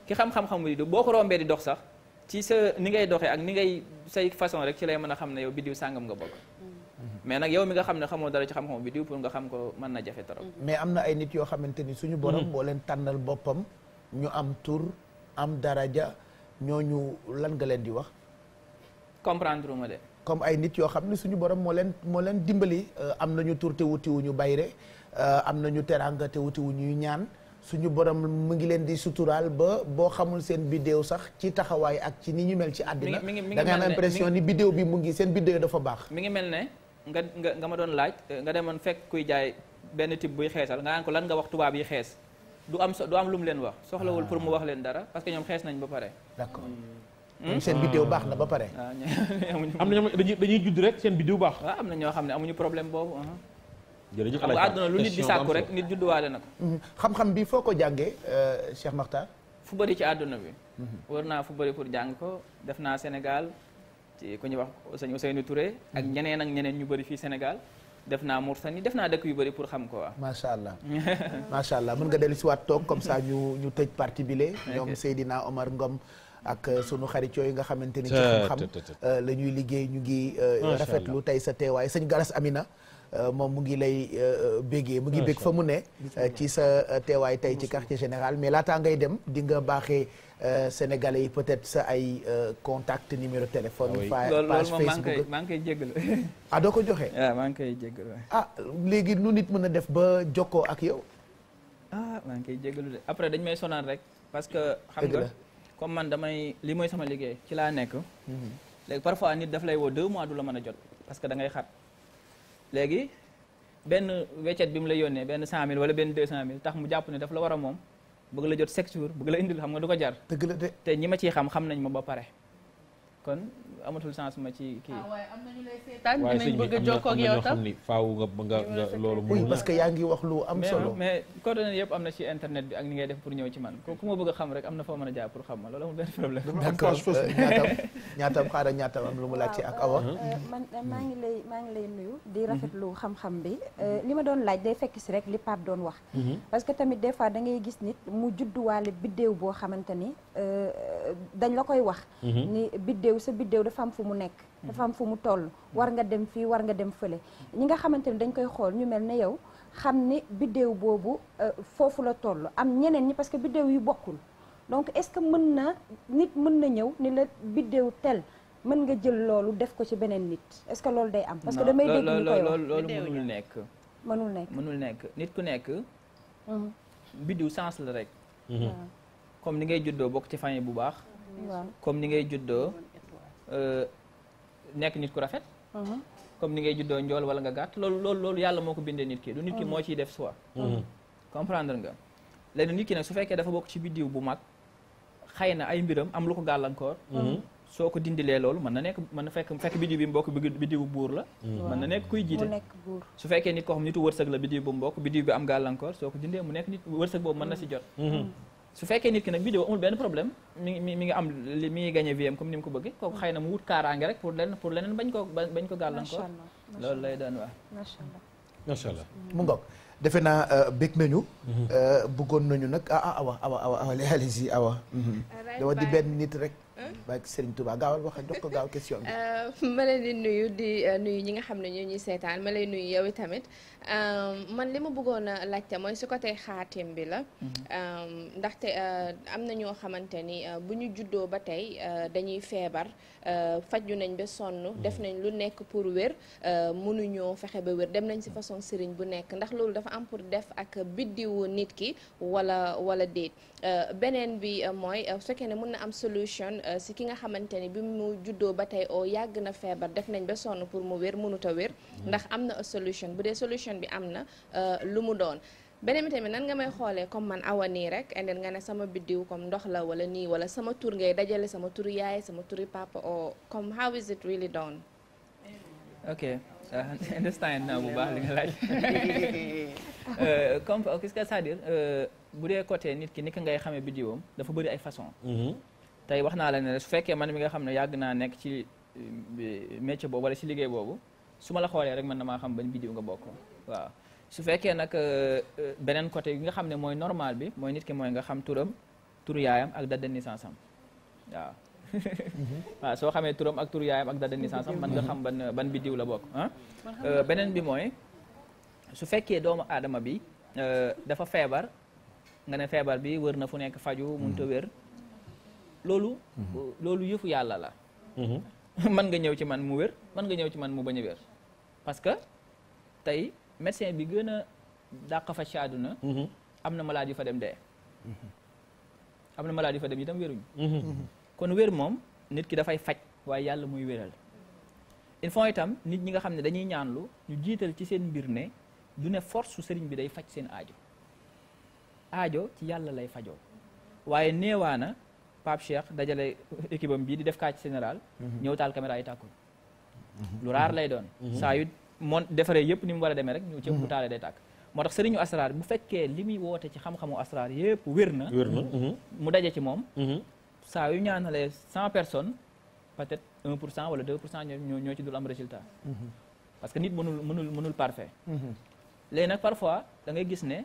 ki xam-xam bi boo ko rombee di dox sax ci sa ni ngay doxee ak ni ngay say façon rek ci lay mën a xam ne yow biddiw sàngam nga bokk mais nag yow mi nga xam ne xamoo dara ci xam-xamu biddiw pour nga xam ko mën na jafe trop mais am na ay nit yoo xamante ni suñu borom boo leen tànnal boppam ñu am tur am daraja ñooñu lan nga leen di wax comprendre ma de comme ay nit yoo xam ne suñu borom moo leen dimbali am nañu tur te wutiwuñu bayre am nañu teraanga te wutiwuñuy ñaan suñu borom mu ngi leen di suturaal ba boo xamul seen biddéew sax ci taxawaay ak ci ni ñu mel ci àddina da nga am impression ni biddéew bi mu ngi seen biddéew dafa baax mi ngi mel ne nga ma doon laaj nga demoon fekk kuy jaay benn type buy xeesal nga naan ko lan nga wax tubaab yi xees du am lu mu leen wax soxlawul pour mu wax leen dara parce que ñoom xees nañ ba pare d'accord seen biddéew baax na ba pare am na ñoo dañuy judd rek seen biddéew baax waaw am na ñoo xam ne amuñu problème boobu jërëjëf xam nga àdduna lu nit di sàkku rek nit judduwaale na ko xam-xam bi foo ko jàngee Cheikh Makhtar fu bëri ci àdduna bi wër naa fu bëri pour jàng ko def naa Sénégal ci ku ñuy wax sëñ Ousseynou Touré ak ñeneen ñu bëri fii Sénégal def naa Mauritanie def naa dëkk yu bëri pour xam ko waaw macha allah macha allah mën nga dellu si waat toog comme ça ñu tëj partie bi lee ñoom Seydina Omar Ngom ak sunu xarit yooyu nga xamante ni ci xam-xam la ñuy liggéey ñu ngi rafetlu tey sa teewaay sëñ Galas Amina moom mu ngi lay béggee mu ngi bég fa mu ne ci sa teewaay tey ci quartier général mais laataa ngay dem di nga baaxee sénégalais yi peut-être sa ay contact numéro téléphone page Facebook maa ngi koy jéggalu ah doo ko joxe waaw maa ngi koy jéggalu ah léegi nu nit mën a def ba jokkoo ak yow maa ngi koy jégalu de après dañ may sonal rek parce que xam nga comme man damay li mooy sama liggéey ci laa nekk léegi parfois nit daf lay woo 2 mois du la mën a jot parce que da ngay xat léegi benn weccet bi mu la yónnee benn 100000 wala benn 200000 tax mu jàpp ne daf la war a moom bëgg la jot chaque jour bëgg la indil xam nga du ko jar dëgg la de te ñi ma ciy xam nañ ma ba pare kon amatul sens ma ci kii. waaye am na ñu lay seetaan dinañ bëgg a jokkoo ak yow tam ni faaw nga loolu oui parce que yaa ngi wax lu am solo mais coordonnées yëpp am na ci internet bi ak ni ngay def pour ñëw ci man ku ma bëgg a xam rek am na foo mën a jaar pour xam ma loolu amul benn problème. d'accord ñaatam xaaral ñaatam am lu mu laaj ci ak Awa. man maa ngi lay nuyu di rafetlu xam-xam bi li ma doon laaj day fekk si rek li Pape doon wax. parce que tamit des fois da ngay gis nit mu judduwaale biddéew boo xamante ni dañ la koy wax. ni biddéew sa biddéew dafa am fu mu nekk. dafa am fu mu toll war nga dem fii war nga dem fële ñi nga xamante ni dañ koy xool ñu mel ne yow xam ni biddéew boobu foofu la toll am ñeneen ñi parce que biddéew yu bokkul donc est-ce que nit mën na ñëw ni la biddéew tel mën nga jël loolu def ko ci beneen nit est-ce que loolu day am parce que damay dégg ñu koy wax loolu mënul nekk nit ku nekk biddiw sens la rek comme ni ngay juddoo bokk ci famille bu baax comme ni ngay juddoo nekk nit ku rafet comme ni ngay juddoo njool wala nga gàtt loolu yàlla moo ko bindee nit ki du nit ki moo ciy def choix comprendre nga léegi nit ki nag su fekkee dafa bokk ci biddiw bu mag xëy na ay mbiram am lu ko gàllankoor soo ko dindilee loolu mën na fekk biddiw bi mu bokk biddiw bu buur la mën na nekk kuy jiite su fekkee nit koo xam nitu wërsëg la biddiw bu mu bokk biddiw bi am gàllankoor soo ko dindee mu nekk nit wërsëg boobu mën na si jot su fekkee nit ki nag biddiw amul benn problème mi ngi am mi ngi gagné vie comme ni mu ko bëggee kooku xëy na mu wut kaaraange rek pour leneen bañ ko gàllankoor loolu lay doon wax macha allah mu ngoog defe naa bég nañu bëggoon nañu nag awa allez-y awa dama di benn nit rek baak Serigne Touba gaawal wax jox ko gaaw question bi ma leen di nuyu nuyu ñi nga xam ne ñoo ñuy seetaan ma lay nuyu yow tamit man li ma bëggoon a laajte mooy su côté xaatim bi la ndaxte am na ñoo xamante ni bu ñu juddoo ba tey dañuy feebar faju nañ ba sonn def nañ lu nekk pour wér mënuñoo fexe ba wér dem nañ ci façon sëriñ bu nekk ndax loolu dafa am pour def ak biddiwu nit ki wala déet beneen bi mooy su fekkee ne mën na am solution si ki nga xamante ni bi mu juddoo ba tey yàgg na feebar def nañ ba sonn pour mu wér mënut a wér ndax am na solution bu dee solution bi am na lu mu doon beneen bi tamit nan nga may xoolee comme man awa nii rek enden nga ne sama biddiw comme ndox la wala nii wala sama tur ngay dajale sama turu yaay sama turu papa comme how is it really done ok understand naa bu baax li nga laaj comme qu'est-ce que c'est-à-dire bu dee côté nit ki ni ka ngay xamee biddiwam dafa bëri ay façon tey wax naa la ne su fekkee man mi nga xam ne yàgg naa nekk ci métier boobu wala ci liggéey boobu su ma la xoolee rek man na maa xam ban biddiw nga bokk waaw su fekkee nag beneen côté bi nga xam ne mooy normal bi mooy nit ki mooy nga xam turam turu yaayam ak date de naissance am waaw waaw soo xamee turam ak turu yaayam ak date de naissance am man nga xam ban biddiw la bokk beneen bi mooy su fekkee doomu aadama bi dafa feebar nga ne feebar bi wër na fu nekk faju mënut a wér loolu yëfu yàlla la mën nga ñëw ci man mu wér mën nga ñëw ci man mu bañ a wér parce que tey médecin bi gën a dàq fa ci àdduna am na malade yu fa dem dee am na malade yu fa dem itam wéruñu kon wér moom nit ki dafay faj waaye yàlla muy wéral il faut itam nit ñi nga xam ne dañuy ñaanlu ñu jiital ci seen mbir ne du ne force su sëriñ bi day faj seen aajo ci yàlla lay fajoo waaye neewaana Pape Cheikh dajale équipe am bii di def cas général ñëw taal caméra yi tàkkul lu raar lay doon saa yu moon defaree yëpp ni mu war a demee rek ñu cëpp bu taalee day tàkk moo tax sëriñu asraar bu fekkee li muy woote ci xam-xamu asraar yëpp wér na mu daje ci moom saa yu ñaanalee 100 personnes peut-être 1% wala 2% ñoo ci dul am résultat parce que nit mënul parfait léegi nag parfois da ngay gis ne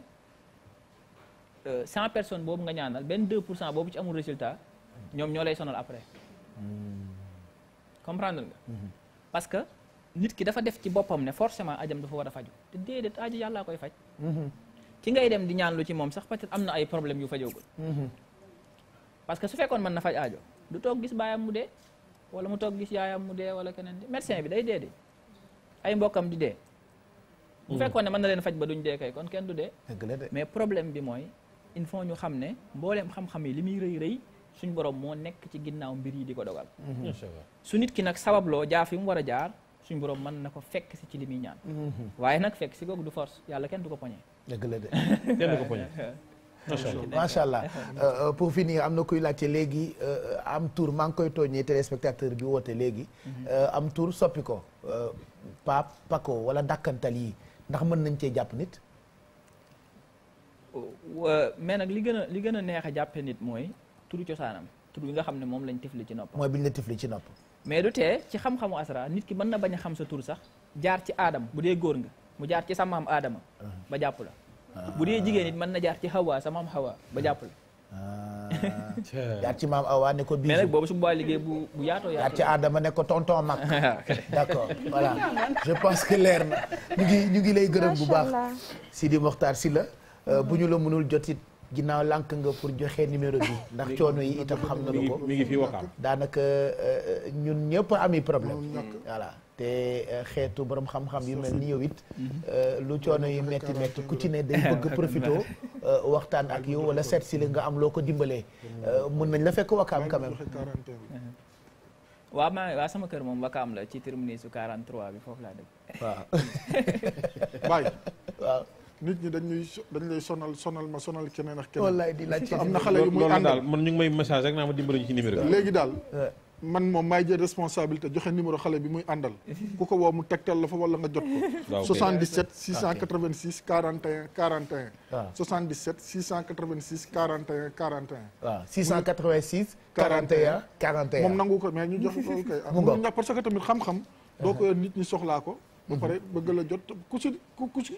100 personnes boobu nga ñaanal benn 2% boobu ci amul résultat ñoom ñoo lay sonal après comprendre nga parce que nit ki dafa def ci boppam ne forcément ajam dafa war a faju te déedéet aji yàllaa koy faj ki ngay dem di ñaan lu ci moom sax peut-être am na ay problème yu fajogul parce que su fekkoon mën na faj aajo du toog gis baayam mu dee wala mu toog gis yaayam mu dee wala keneen di médecin bi day dee di ay mbokkam di dee bu fekkoon ne mën na leen faj ba duñ dee kay kon kenn du dee. dëgg la de. mais problème bi mooy il faut ñu xam ne mbooleem xam-xam yi li muy rëy suñ borom moo nekk ci ginnaaw mbir yi di ko dogal. su nit ki nag sababloo jaar fi mu war a jaar suñ borom mën na ko fekk si ci li muy ñaan. waaye nag fekk si googu du force yàlla kenn du ko poñe. dëgg la de. kenn du ko poñe. macha allah pour finir am na kuy laajte léegi am tour maa ngi koy tooñee téléspectateur bi woote léegi. am tour soppi ko Pape Paco wala dàkkantal yi ndax mën nañ cee jàpp nit. mais nag li gën a neex a jàppe nit mooy turu cosaanam tur bi nga xam ne moom lañ tifli ci nopp. mooy biñ la tifli ci nopp. mais du tee ci xam-xamu asra nit ki mën na bañ a xam sa tur sax jaar ci aadama bu dee góor nga mu jaar ci sa maam aadama ba jàpp la. bu dee jigéen it mën na jaar ci Hawa sa maam Hawa ba jàpp la. jaar ci maam Awa ne ko bisu. mais nag boobu su boobaa liggéey bu yaatoo yaatoo. jaar ci Adama ne ko tonton mag. d'accord voilà je pense que leer na ñu ngi lay gërëm bu baax. Sidi Mokhtar Sylla bu ñu la mënul jotit ginnaaw lànk nga pour joxe numéro bi ndax coono yi itam xam nañu ko. mi ngi fi Wakaam daanaka ñun ñëpp ami problème. voilà te xeetu borom xam-xam yu mel ni yow it. lu coono yi metti metti ku ci ne day bëgg profité waxtaan ak yow wala seet si la nga am loo ko dimbalee. mën nañ la fekk Wakaam quand même. waaw sama kër moom Wakaam la ci terminus su 43 bi foofu laa dëkk. waaw. Baye. waaw. nit ñi dañ lay sonal ma sonal keneen ak keneen. wallaay di laaj am na xale yu muy àndal daal man ñu ngi may message rek naa ma dimbali ñu ci numéro bi. léegi daal man moom maay jël responsabilité joxe numéro xale bi muy àndal ku ko woo mu tegtal la fa wala nga jot ko. 77 686 41 41. waaw 77 686 41 41. waaw 686. 41 41 moom nangu ko mais ñu joxe ko kay. mu ngoog parce que tamit xam-xam. doo ko nit ñi soxlaa ko. ba pare bëgg la jot ku si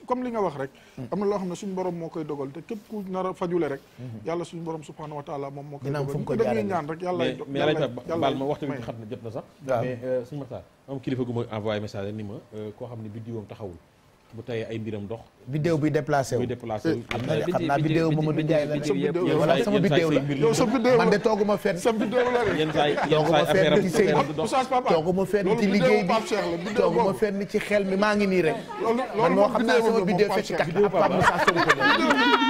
comme li nga wax rek. am na loo xam ne suñu borom moo koy dogal te képp ku nar a fajule rek. yàlla suñu borom subhanahu wa taala moom moo koy dogal ñu dañuy ñaan rek yàlla mais baal ma waxtu bi xam ne jot na sax. mais suñu Maxtaar am kilifa gu ma envoyé message ni ma koo xam ne biddiwam taxawul bu tayee ay mbiram dox. vidéo bi déplacé wu. xam naa vidéo Mamadou Ndiaye la ne wala sama vidéo la. yow sa vidéo man de tooguma fenn. sa vidéo la yenn saa yi affaire ci sëy tooguma fenn ci liggéey bi tooguma fenn ci xel mi maa ngi nii rek. man moo xam naa sama vidéo fekk kat ak Pape Moussa Sonko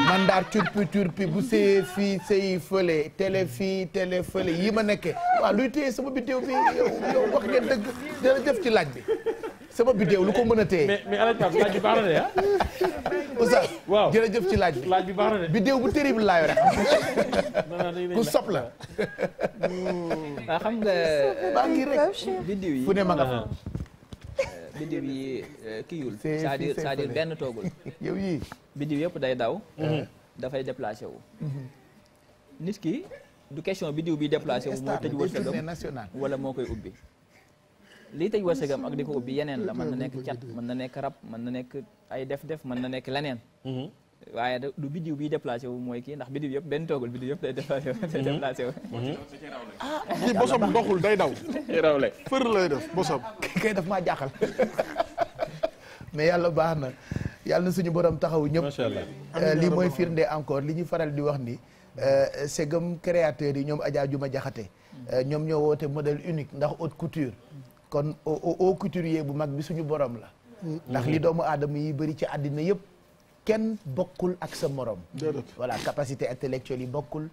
man daal turpi bu sëy fii sëy fële télé fii télé fële yi ma nekkee waaw luy téye sama vidéo bi yow wax ngeen dëgg jërëjëf ci laaj bi sama vidéo lu ko mën a téye. mais El Hadj Pape laaj bi baax na de ah. Oustaz waaw jërëjëf ci laaj bi. laaj bi baax na de. vidéo bu terrible laa yore. ku sopp la. waaw xam nga. baa ngi rek vidéo yi fu ne ma nga fa. vidéo yi kiiwul. c'est-à-dire benn toogul. yow yii. vidéo yëpp day daw. dafay déplacé wu. nit ki du question vidéo bi déplacé wu moo tëj wërsëgam wala moo koy ubbi. lii tëj wërsëgam ak di ko ubbi yeneen la mën na nekk cat mën na nekk rab mën na nekk ay def-def mën na nekk leneen. waaye du biddiw bi déplacé wu mooy kii ndax biddiw yëpp benn toogul biddiw yëpp day déplacé wu. ah kii bosam doxul day daw. rawle fër lay def bosam. kay daf maa jaaxal mais yàlla baax na yàlla na suñu borom taxawu ñëpp. macha allah lii mooy firnde encore li ñu faral di wax ni segam créateurs yi ñoom Adja Juma Jaxate ñoom ñoo woote modèle unique ndax haute couture. kon au couturier bu mag bi suñu borom la. ndax li doomu aadama yi bëri ci àddina yëpp kenn bokkul ak sa morom. voilà capacité intellectuelle yi bokkul.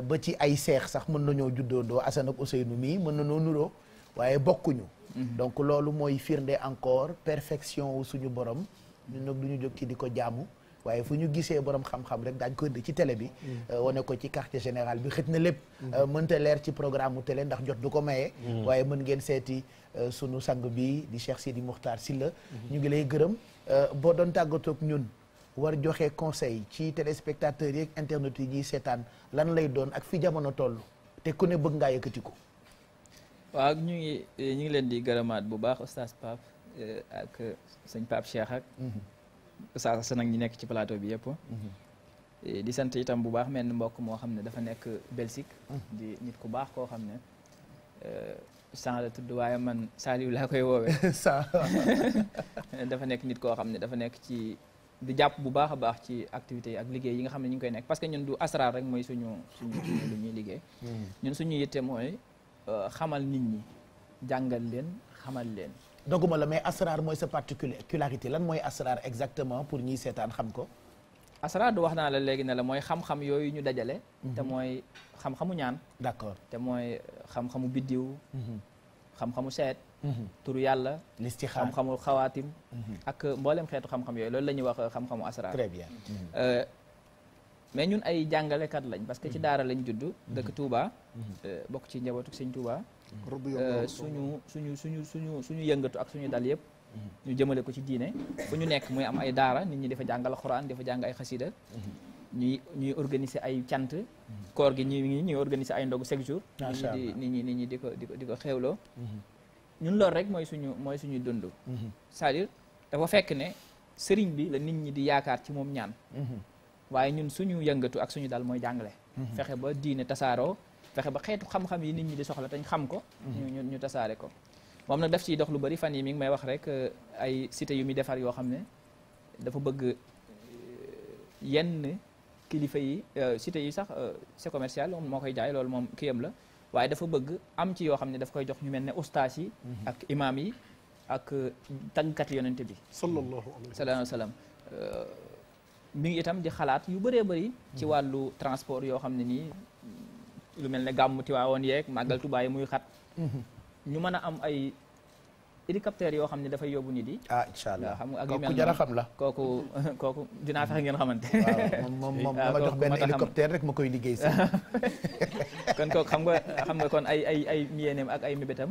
ba ci ay seex sax mën nañoo juddoondoo Assane ak Ousseynou mii mën nañoo nuroo waaye bokkuñu. donc loolu mooy firnde encore perfection wu suñu borom. ñun nag du ñu jóg ci di ko jaamu. waaye fu ñu gisee borom xam-xam rek daañ ko indi ci télé bi. wane ko ci quartier général bi xëj na lépp. mënta leer ci programme mu télé ndax jot du ko maye. waaye mën ngeen seeti sunu sang bi di Cheikh Sidi Mokhtar Sylla. ñu ngi lay gërëm boo doon tàggatoog ñun war joxe conseil ci téléspectateurs yeeg internet yi ñuy seetaan lan lay doon ak fi jamono toll te ku ne bëgg ngaa yëkkati ko. waaw ñu ngi leen di gërëmaat bu baax oustaz Pape ak sëñ Pape Cheikh ak. Oustaz Assane ak ñi nekk ci plateau bi yëpp. di sant itam bu baax mel ni mbokk moo xam ne dafa nekk Belgique. di nit ku baax koo xam ne sans la tudd waaye man Saliou laa koy woowee. dafa nekk nit koo xam ne dafa nekk ci di jàpp bu baax a baax ci activités yi ak liggéey yi nga xam ne ñu ngi koy nekk parce que ñun du asrar rek mooy suñu lu ñuy liggéey. ñun suñu yitte mooy xamal nit ñi jàngal leen xamal leen doguma la mais asrar mooy sa particularité lan mooy asrar exactement pour ñiy seetaan xam ko. asrar du wax naa la léegi ne la mooy xam-xam yooyu ñu dajale. te mooy xam-xamu ñaan. d'accord te mooy xam-xamu biddiw. xam-xamu seet. turu yàlla. listixaar xam-xamu xawaatim. ak mboolem xeetu xam-xam yooyu loolu la ñuy wax xam-xamu asrar. très bien. mais ñun ay jàngalekat lañ parce que ci daara lañ judd. dëkk Touba. bokk ci njabootu Sëñ Touba. suñu yëngatu ak suñu dal yëpp. ñu jëmale ko ci diine fu ñu nekk muy am ay daara nit ñi dafa jàngal Alxuraan dafa jàng ay xasida ñuy organiser ay cant koor gi ñuy organiser ay ndogu chaque jour nit ñi di ko xewloo ñun loolu rek mooy suñu dund c'est-à-dire dafa fekk ne sëriñ bi la nit ñi di yaakaar ci moom ñaan waaye ñun suñu yëngatu ak suñu dal mooy jàngale fexe ba diine tasaaroo fexe ba xeetu xam-xam yi nit ñi di soxla tañ xam ko ñu tasaare ko moom nag daf ciy dox lu bari fan yi mi ngi may wax rek ay cité yu muy defar yoo xam ne dafa bëgg yenn kilifa yi cité yi sax c'est commercial moo koy jaay loolu moom kiyam la waaye dafa bëgg am ci yoo xam ne daf koy jox ñu mel ne ustaas yi ak imaam yi ak tàggkat yonente bi sallallahu alayhi wa sallam mi ngi itam di xalaat yu bëree bëri ci wàllu transport yoo xam ne nii lu mel ne gàmmu Tiwaawoon yeeg màggal Tuubaa yi muy xat ñu mën a am ay hélicoptère yoo xam ne dafay yóbbu nit yi. incha allah xam nga ak yu kooku mel jara xam la. kooku dinaa fexe ngeen xamante. waaw moom dama jox benn hélicoptère rek ma koy liggéey si. kon kooku xam nga kon ay yéeneem ak ay mébétam.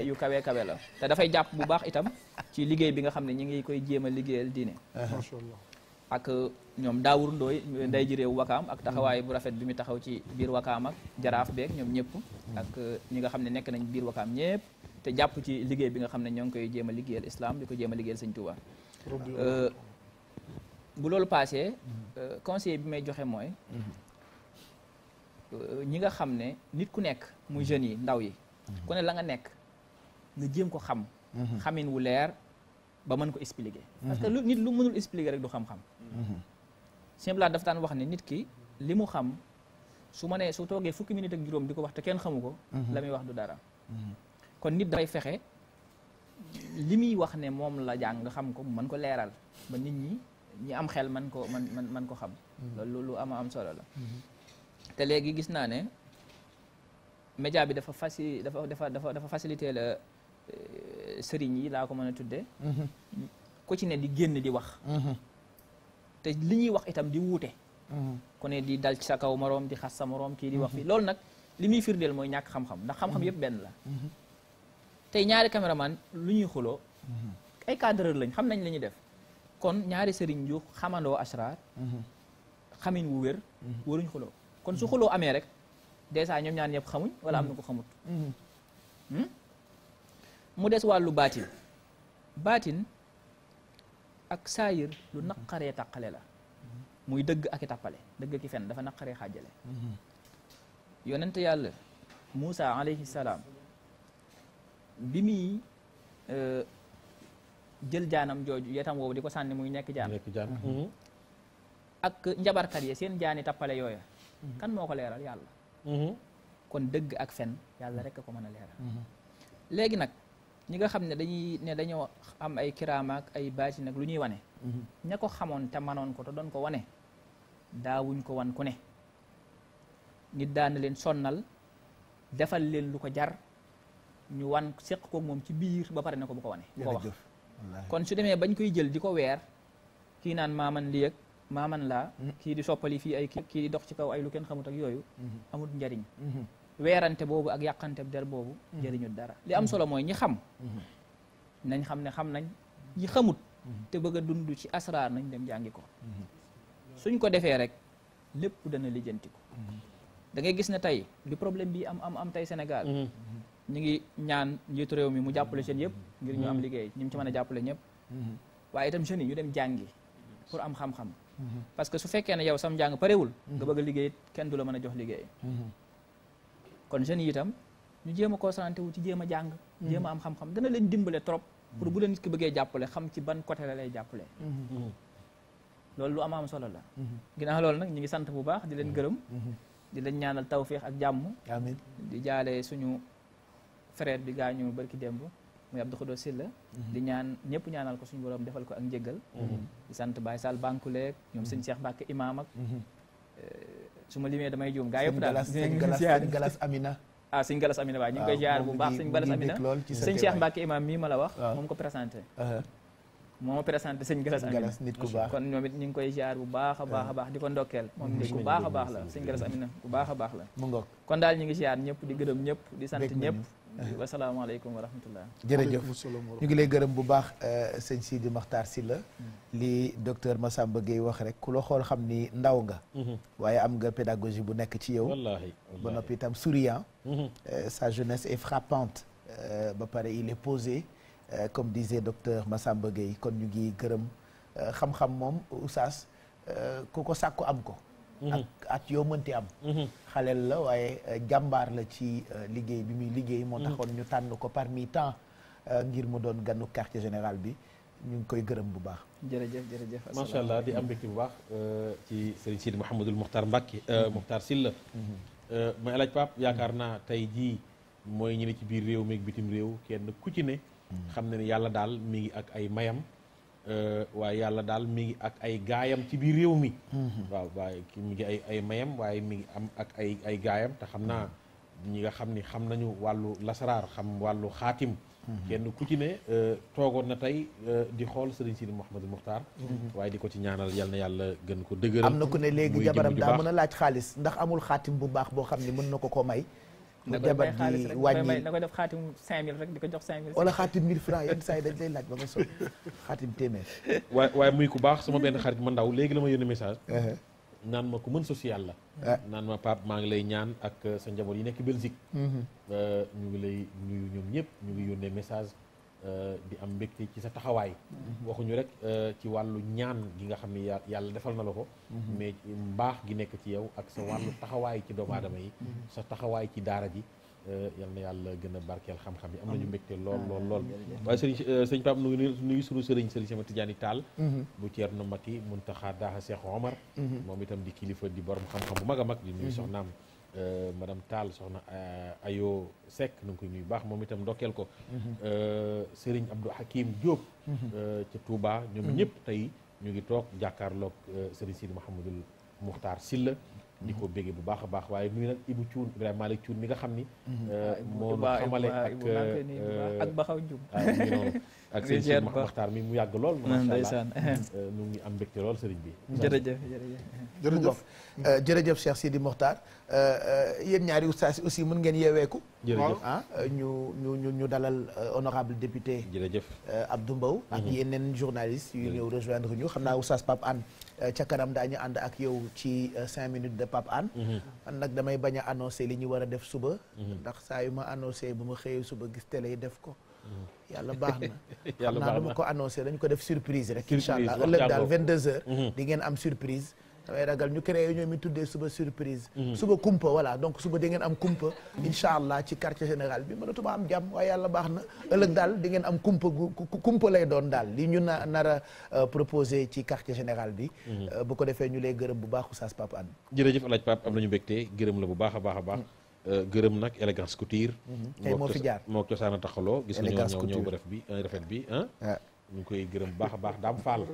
yu kawe la. te dafay jàpp bu baax itam ci liggéey bi nga xam ne ñu ngi koy jéem a liggéeyal diine. macha allah. ak ñoom Daawur Ndooy nday ji réew Wakaam ak taxawaay bu rafet bi mu taxaw ci biir Wakaam ak jaraaf beeg ñoom ñëpp ak ñi nga xam ne nekk nañ biir Wakaam ñëpp te jàpp ci liggéey bi nga xam ne ñoo ngi koy jéem a liggéeyal islam di ko jéem a liggéeyal Sëñ Tuuba bu loolu passé conseil bi may joxe mooy ñi nga xam ne nit ku nekk muy jeunes yi ndaw yi ku ne la nga nekk nga jéem ko xam xamin wu leer ba mën ko expliquer parce que nit lu mënul expliquer rek du xam-xam simple dafa daan wax ne nit ki li mu xam su toogee fukki minute ak juróom di ko wax te kenn xamu ko la muy wax du dara kon nit dafay fexe li muy wax ne moom la jàng nga xam ko mën ko leeral ba nit ñi am xel mën ko xam loolu lu am solo la te léegi gis naa ne média bi dafa facilité la sëriñ yi laa ko mën a tuddee ku ci ne di génn di wax te li ñuy wax itam di wuute ku ne di dal ci sa kaw moroom di xas sa moroom kii di wax fii loolu nag li muy firndeel mooy ñàkk xam-xam ndax xam-xam yëpp benn la tey ñaari caméraman lu ñuy xuloo ay cadreur lañ xam nañ la ñuy def kon ñaari sëriñ yu xamandoo asrar xamin wu wér waruñ xuloo kon su xuloo amee rek dèjà ñoom ñaar ñëpp xamuñ wala am na ko xamut mu des wàllu baatin ak saayir lu naqaree tàqale la muy dëgg ak i tàppale dëgg ki fen dafa naqaree xaajale yonente yàlla Muusa alayhi salaam bi muy jël jaanam jooju yetam woowu di ko sànni muy nekk jaan ak njabarkat yi seen jaani tappale yooya kan moo ko leeral yàlla kon dëgg ak fen yàlla rek a ko mën a leeral léegi nag ñi nga xam ne dañoo am ay kiraama ak ay baati nag lu ñuy wane ña ko xamoon te manoon ko te doon ko wane daawuñ ko wan ku ne nit daana leen sonnal defal leen lu ko jar ñu wan séq koog moom ci biir ba pare ne ko bu ko wane bu ko wax kon su demee bañ koy jël di ko weer kii naan maaman lii ak maaman laa kii di soppali fii ay kii di dox ci kaw ay lu kenn xamut ak yooyu amul njariñ weerante boobu ak yàqante der boobu njëriñu dara li am solo mooy ñi xam nañ xam ne xam nañ ñi xamut te bëgg a dund ci asraar nañ dem jàngi ko suñ ko defee rek lépp dana lijjanti ko da ngay gis ne tey li problème bi am tey Sénégal ñu ngi ñaan njiitu réew mi mu jàppale seen yëpp ngir ñu am liggéey ñi mu ci mën a jàppale ñëpp waaye itam jeunes yi ñu dem jàngi pour am xam-xam parce que su fekkee ne yow sam njàng parewul nga bëgg a liggéey kenn du la mën a jox liggéey kon jeunes yi itam ñu jéem a concentré wu ci jéem a jàng jéem a am xam-xam dana leen dimbale trop pour bu leen nit ki bëggee jàppale xam ci ban côté la lay jàppale loolu lu am solo la ginnaaw loolu nag ñu ngi sant bu baax di leen gërëm di leen ñaanal tawféex ak jàmm amiin di jaale suñu frère bi gaañu barki démb muy Abdou Khoudous Sylla di ñaan ñëpp ñaanal ko suñu borom defal ko ak njëggal di sant Baye Sall Bankuleeg ñoom sëñ Cheikh Mbacke imam ak su ma limee damay juum gaa yëpp daal sëñ Galas Amina sëñ Galas Amina waaw ñu ngi koy ziar bu baax sëñ Galas Amina sëñ Cheikh Mbacke imam mii ma la wax moom ko présenté moo ma présenté sëñ Galas Amina nit ku baax kon ñoom it ñu ngi koy ziar bu baax a baax di ko ndokkeel moom nit ku baax a baax la sëñ Galas Amina ku baax a baax la mu ngoog kon daal ñu ngi ziar ñëpp di gërëm ñëpp di sant ñëpp wasalaamaaleykum wa rahmatullah jërëjëf ñu ngi lay gërëm bu baax sëñ Sidi Makhtar Sylla li docteur Massamba Gueye wax rek ku la xool xam ni ndaw nga waaye am nga pédagogie bu nekk ci yow ba noppi itam souriant sa jeunesse est frappante ba pare il est posé comme disait docteur Massamba Gueye kon ñu ngi gërëm xam-xam moom oustaz ku ko sàkku am ko ak at yoo mënti am xaleel la waaye jàmbaar la ci liggéey bi muy liggéey moo taxoon ñu tànn ko parmi tant ngir mu doon ganu quartier général bi ñu ngi koy gërëm bu baax jërëjëf macha allah di am mbégte bu baax ci Serigne Sidi Mouhamadul Mokhtar Mbacke Mokhtar Sylla mooy El Hadj Pape yaakaar naa tey jii mooy ñu ne ci biir réew mi ak bitim réew kenn ku ci ne xam na ne yàlla daal mi ngi ak ay mayam waaye yàlla daal mi ngi ak ay gaayam ci biir réew mi waaw waaye mi ngi ay mayam waaye mi ngi am ak ay gaayam te xam naa ñi nga xam ni xam nañu wàllu lasaraar xam wàllu xaatim kenn ku ci ne toogoon na tey di xool Serigne Sidi Mouhamadou Mokhtar waaye di ko ci ñaanal yal na yàlla gën ko dëgëral am na ku ne léegi jabaram daa mën a laaj xaalis ndax amul xaatim bu baax boo xam ne mën na ko may mu jabar di wàññi na ko def xaatim 5000 rek di ko jox 5000 wala xaatim 1000 francs yenn saa yi dañ lay laaj ba nga sol xaatim téeméer waaye muy ku baax sama benn xarit ma ndaw léegi la ma yónnee message naan ma ku mën social la naan ma Pape maa ngi lay ñaan ak sa njaboot yi nekk Belgique ñu ngi lay nuyu ñoom ñëpp ñu ngi yónnee message di am mbégte ci sa taxawaay waxuñu rek ci wàllu ñaan gi nga xam ne yàlla defal na la ko mais mbaax gi nekk ci yow ak sa wàllu taxawaay ci doomu aadama yi sa taxawaay ci daara ji yal na yàlla gën a barkeel xam-xam yi am nañu mbégte lool waaye sëriñ Pape nu ngi nuyu sunu sëriñ sama Tidiane Tall bu Thierno Maki Muntaxa Daha Cheikh Omar moom itam di kilifa di borom xam-xam bu mag a mag di nuyu soxnaam madame Tall soxna Ayo Seck nu ngi koy nuyu baax moom itam ndokkeel ko Serigne Abdou Hakim Diop ca Touba ñoom ñëpp tey ñu ngi toog jàkkaarloog Serigne Sidi Mouhamadul Mokhtar Sylla di ko béggee bu baax a baax waaye nuyu nag Ibou Thioune Ibrahima Malick Thioune mi nga xam ni moo nu xamale ak Baxaw Dioum ak sëñ Sidi Mokhtar mi mu yàgg lool macha allah nu ngi am mbégte lool sëriñ bi jërëjëf Cheikh Sidi Mokhtar yéen ñaari oustaz aussi mën ngeen yeeweeku jërëjëf ñu dalal honorable député jërëjëf Abdou Mbow ak yeneen journalistes yu ñëw rejoindre ñu xam naa oustaz Pape Anne ca kanam daañu ànd ak yow ci 5 minutes de Pape Anne man nag damay bañ a annoncé li ñu war a def suba ndax saa yu ma annoncé bu ma xëyee suba gis télé yi def ko yàlla baax na xam naa dama ko annoncé dañu ko def surprise rek incha allah ëllëg daal 22h di ngeen am surprise damay ragal ñu créé ñoom mi tuddee suba surprise suba kumpa voilà donc suba di ngeen am kumpa incha allah ci quartier général bi mënatuma am jàmm waaye yàlla baax na ëllëg daal di ngeen am kumpa lay doon daal li ñu nar a proposé ci quartier général bi bu ko defee ñu lay gërëm bu baax oustaz Pape Anne jërëjëf El Hadj Pape am nañu mbégte gërëm la bu baax a baax a baax gërëm nag élégance couture tey moo fi jaar moo cosaan a taxaloo gis nga ñëw bu rafet bi ñu ngi koy gërëm bu baax a baax daam Fall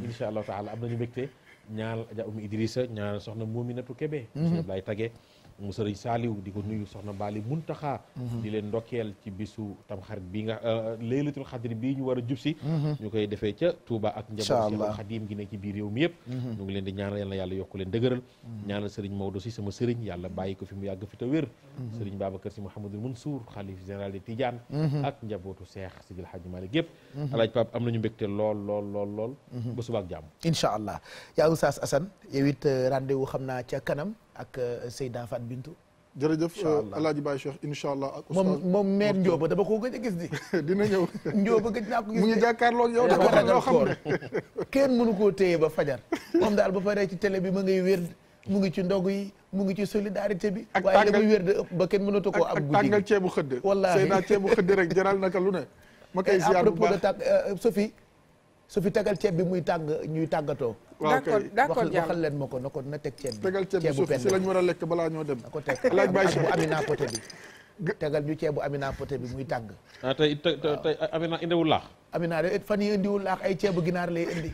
incha allahu taala am nañu mbégte ñaanal Adja Oumy Idrissa ñaanal soxna Mominatou Kébé soxna Ablaye Tage mu sëriñ Saaliw di ko nuyu soxna Bali Muntaxa di leen ndokkeel ci bisu tamxarit bi nga laylatul xadri bii ñu war a jub si ñu koy defee ca Touba ak njaboot Seexul Xadim gi ne ci biir réew mi yëpp ñu ngi leen di ñaanal yal na yàlla yokku leen dëgëral ñaanal sëriñ Maodo si sama sëriñ yàlla bàyyi ko fi mu yàgg fi te wér sëriñ Babacar si Mouhamadul Mansour xalif général de Tidiane ak njabootu Seex Sidil Hadji Malick yëpp alaaj Pape am nañu mbégte lool ba suba ak jàmm incha allah yaa Oustaz Assane yow it rendez-vous xam naa ca kanam ak Seyda Fat Bintou jërëjëf Alaaji Baye Cheikh incha allah ak moom maire Ndioba dama ko gëj a gis di dina ñëw Ndioba gëj naa ko gis mu ngi jàkkaarloog yow dafa ragal yoo xam ne kenn mënu koo téye ba fajar moom daal ba paree ci télé bi ma ngay wér mu ngi ci ndogu yi mu ngi ci solidarité bi waaye la muy wér de ëpp ba kenn mënatu koo am guddi tàngal ceebu xëdd wallaahi Seyda ceebu xëdd rek jaral naka lu ne ma koy ziar bu baax à propos de Sophie tegal ceeb bi muy tàng ñuy tàggatoo d'accord waxal leen ma ko na ko na teg ceeb bi tegal ceeb bi Sophie si lañ war a lekk balaa ñoo dem na ko teg Alaaji Baye Cheikh bu Amina Poté bi tegal ñu ceebu Amina Poté bi muy tàng. tey Amina indiwul laax. Amina de fan yi indiwul laax ay ceebu ginaar lay indi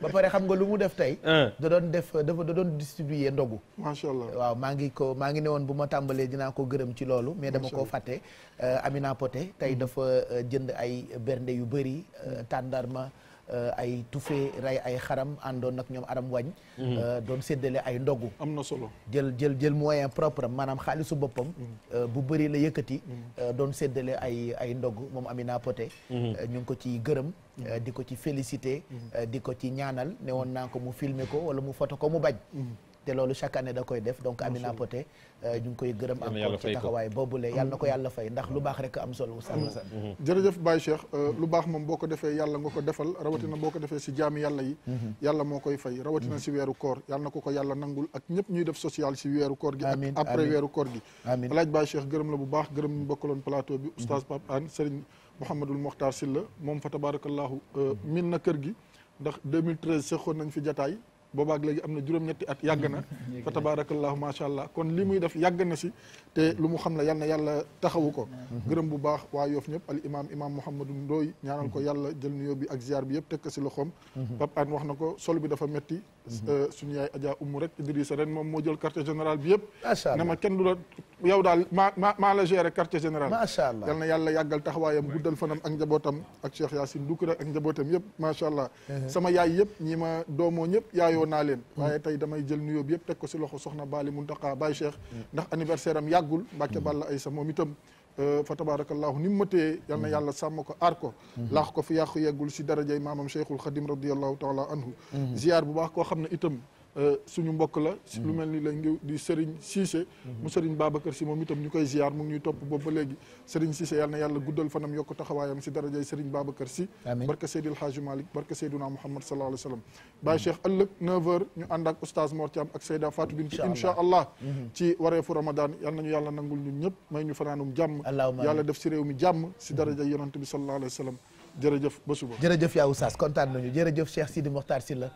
ba pare xam nga lu mu def tey. da doon distribuer ndogu. macha allah waaw maa ngi ne woon bu ma tàmbalee dinaa ko gërëm ci loolu. mais dama koo fàtte. Amina Poté tey dafa jënd ay bernde yu bëri tàndarma. ay tufe rey ay xaram àndoon nag ñoom aram wañ doon séddale ay ndogu. am na solo jël moyen propre am maanaam xaalisu boppam. bu bëri la yëkkati. doon séddale ay ndogu moom Amina Poté. ñu ngi ko ci gërëm. di ko ci félicité. di ko ci ñaanal ne woon naa ko mu filmer ko wala mu photo ko mu bañ. te loolu chaque année da koy def donc Amina Poté ñu ngi koy gërëm encore ci taxawaay boobule yàlla na ko yàlla fay ndax lu baax rek am solo oustaz. jërëjëf Baye Cheikh lu baax moom boo ko defee yàlla nga ko defal rawatina boo ko defee si jaami yàlla yi yàlla moo koy fay rawatina si weeru koor yàlla na ko yàlla nangul ak ñëpp ñuy def social si weeru koor gi ak après weeru koor gi alaaj Baye Cheikh gërëm la bu baax gërëm ñu bokkaloon plateau bi oustaz Pape Hann Serigne Mouhamadul Mokhtar Sylla moom fa tabarakallahu min na kër gi ndax 2013 seqoon nañ fi jataay boobaak léegi am na juróom-ñetti at yàgg na fa tabarakallahu macha allah kon li muy def yàgg na si te lu mu xam ne yal na yàlla taxawu ko gërëm bu baax waa Yoff ñëpp al imam Mouhamadou Ndoye ñaanal ko yàlla jël nuyoo bi ak ziar bi yëpp teg ko si loxoom Pape Hann wax na ko sol bi dafa metti suñu yaay Adja Umu rek Idrissa ren moom moo jël quartier général bi yëpp ne ma kenn du la yow daal maa la gérer quartier général macha allah yal na yàlla yàggal taxawaayam guddal fanam ak njabootam ak Cheikh Yacine Doucouré ak njabootam yëpp macha allah sama yaay yëpp ñi ma doomoo ñëpp yaayoo naa leen waaye tey damay jël nuyoo bi yëpp teg ko si loxo soxna Bali Muntaka Baye Cheikh ndax anniversaire am yàggul Mbàkke Balla Aysa moom itam fa tabarakallahu ni mu ma téye yal na yàlla sàmm ko aar ko laax ko fi yàqu yeggul si darajay maamam Cheikhul Khadim radiallahu taala anhu ziar bu baax koo xam ne itam suñu mbokk la lu mel ni la ngi di Serigne Cissé mu Serigne Babacar si moom itam ñu koy ziar mu ngi ñuy topp boobu ba léegi Serigne Cissé yal na yàlla guddal fanam yokk taxawaayam si darajay Serigne Babacar si barka Seydil Hadji Malick barka Seydina Muhammad sallallahu alayhi wa sallam Baye Cheikh ëllëg 9h ñu ànd ak oustaz Mor Thiam ak Seyda Fatou Bintou insha allah ci wareefu Ramadan yal nañu yàlla nangul ñun ñëpp may ñu fanaanum jàmm yàlla def si réew mi jàmm si darajay yonante bi sallallahu alayhi wa sallam jërëjëf ba suba jërëjëf yaa oustaz kontaan nañu jërëjëf Cheikh Sidi Mokhtar Sylla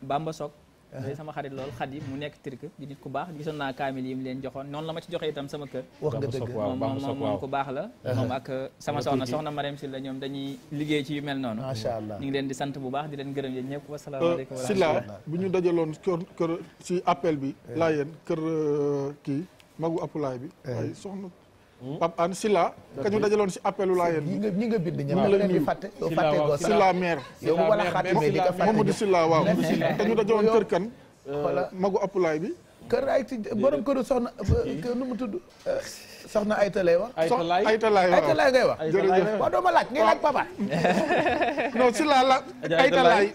Bamba Sok day sama xarit lool Xadi mu nekk Turc di nit ku baax gisoon naa kaamil yi mu leen joxoon noonu la ma ci joxe itam sama kër wax nga dëgg moom ku baax la moom ak sama soxna Mariam Sylla ñoom dañuy liggéey ci yu mel noonu macha allah ñu ngi leen di sant bu baax di leen gërëm yéen ñëpp wasalaamaaleykum Sylla bu ñu dajaloon kër si appel bi laa yéen kër kii magu appulaay bi ay soxna Pape Hann Sylla ka ñu dajaloon si appelu laa yéen ñi nga bind ñëpp la leen fàtte Sylla maire yow wala xaatime di ka fàtte Mamadou Sylla waaw ka ñu dajaloon kër kan magu appulaay bi kër ay borom këru soxna nu mu tudd soxna Ayta lay wax. Ayta laay waaw Ayta laay ngay wax. jërëjëf waaw doo ma laaj ngay laaj papa. non Sylla la. Ayta laay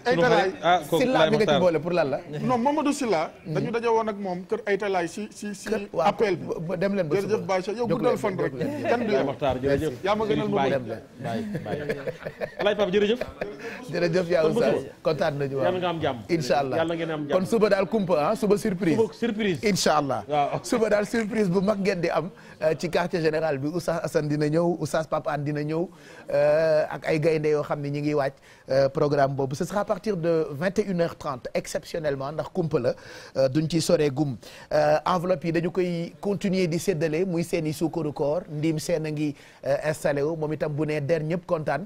Sylla bi nga ci boole pour lan la. non Mamadou Sylla. dañu daje woon ak moom kër Ayta laay si appel bi. dem leen ba suba jërëjëf Baye yow guddal fan rek. kenn du jërëjëf yaa ma gënal ma bëgg. Alaaj Papa jërëjëf. jërëjëf yaa Oustaz kontaan nañu waaw. yàlla nga am jàmm. incha allah yàlla ngeen am jàmm. kon suba daal kumpa ah suba surprise. surprise incha allah. waaw suba daal surprise bu mag ngeen di am ci quartier général bi Oustaz Assane dina ñëw Oustaz Pape Hann dina ñëw ak ay gaynde yoo xam ne ñi ngi waaj programme boobu ce sera à partir de 21h30 exceptionnellement ndax kumpa la duñ ci soree gum enveloppe yi dañu koy continuer di séddale muy seen i suukaru koor ndim seen a ngi installé wu moom itam bu nee der ñëpp kontaan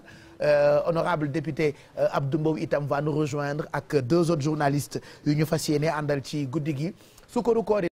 honorable député Abdou Mbow itam va nous rejoindre ak 2 autres journalistes yu ñu fas yéene àndal ci guddi gi suukaru koor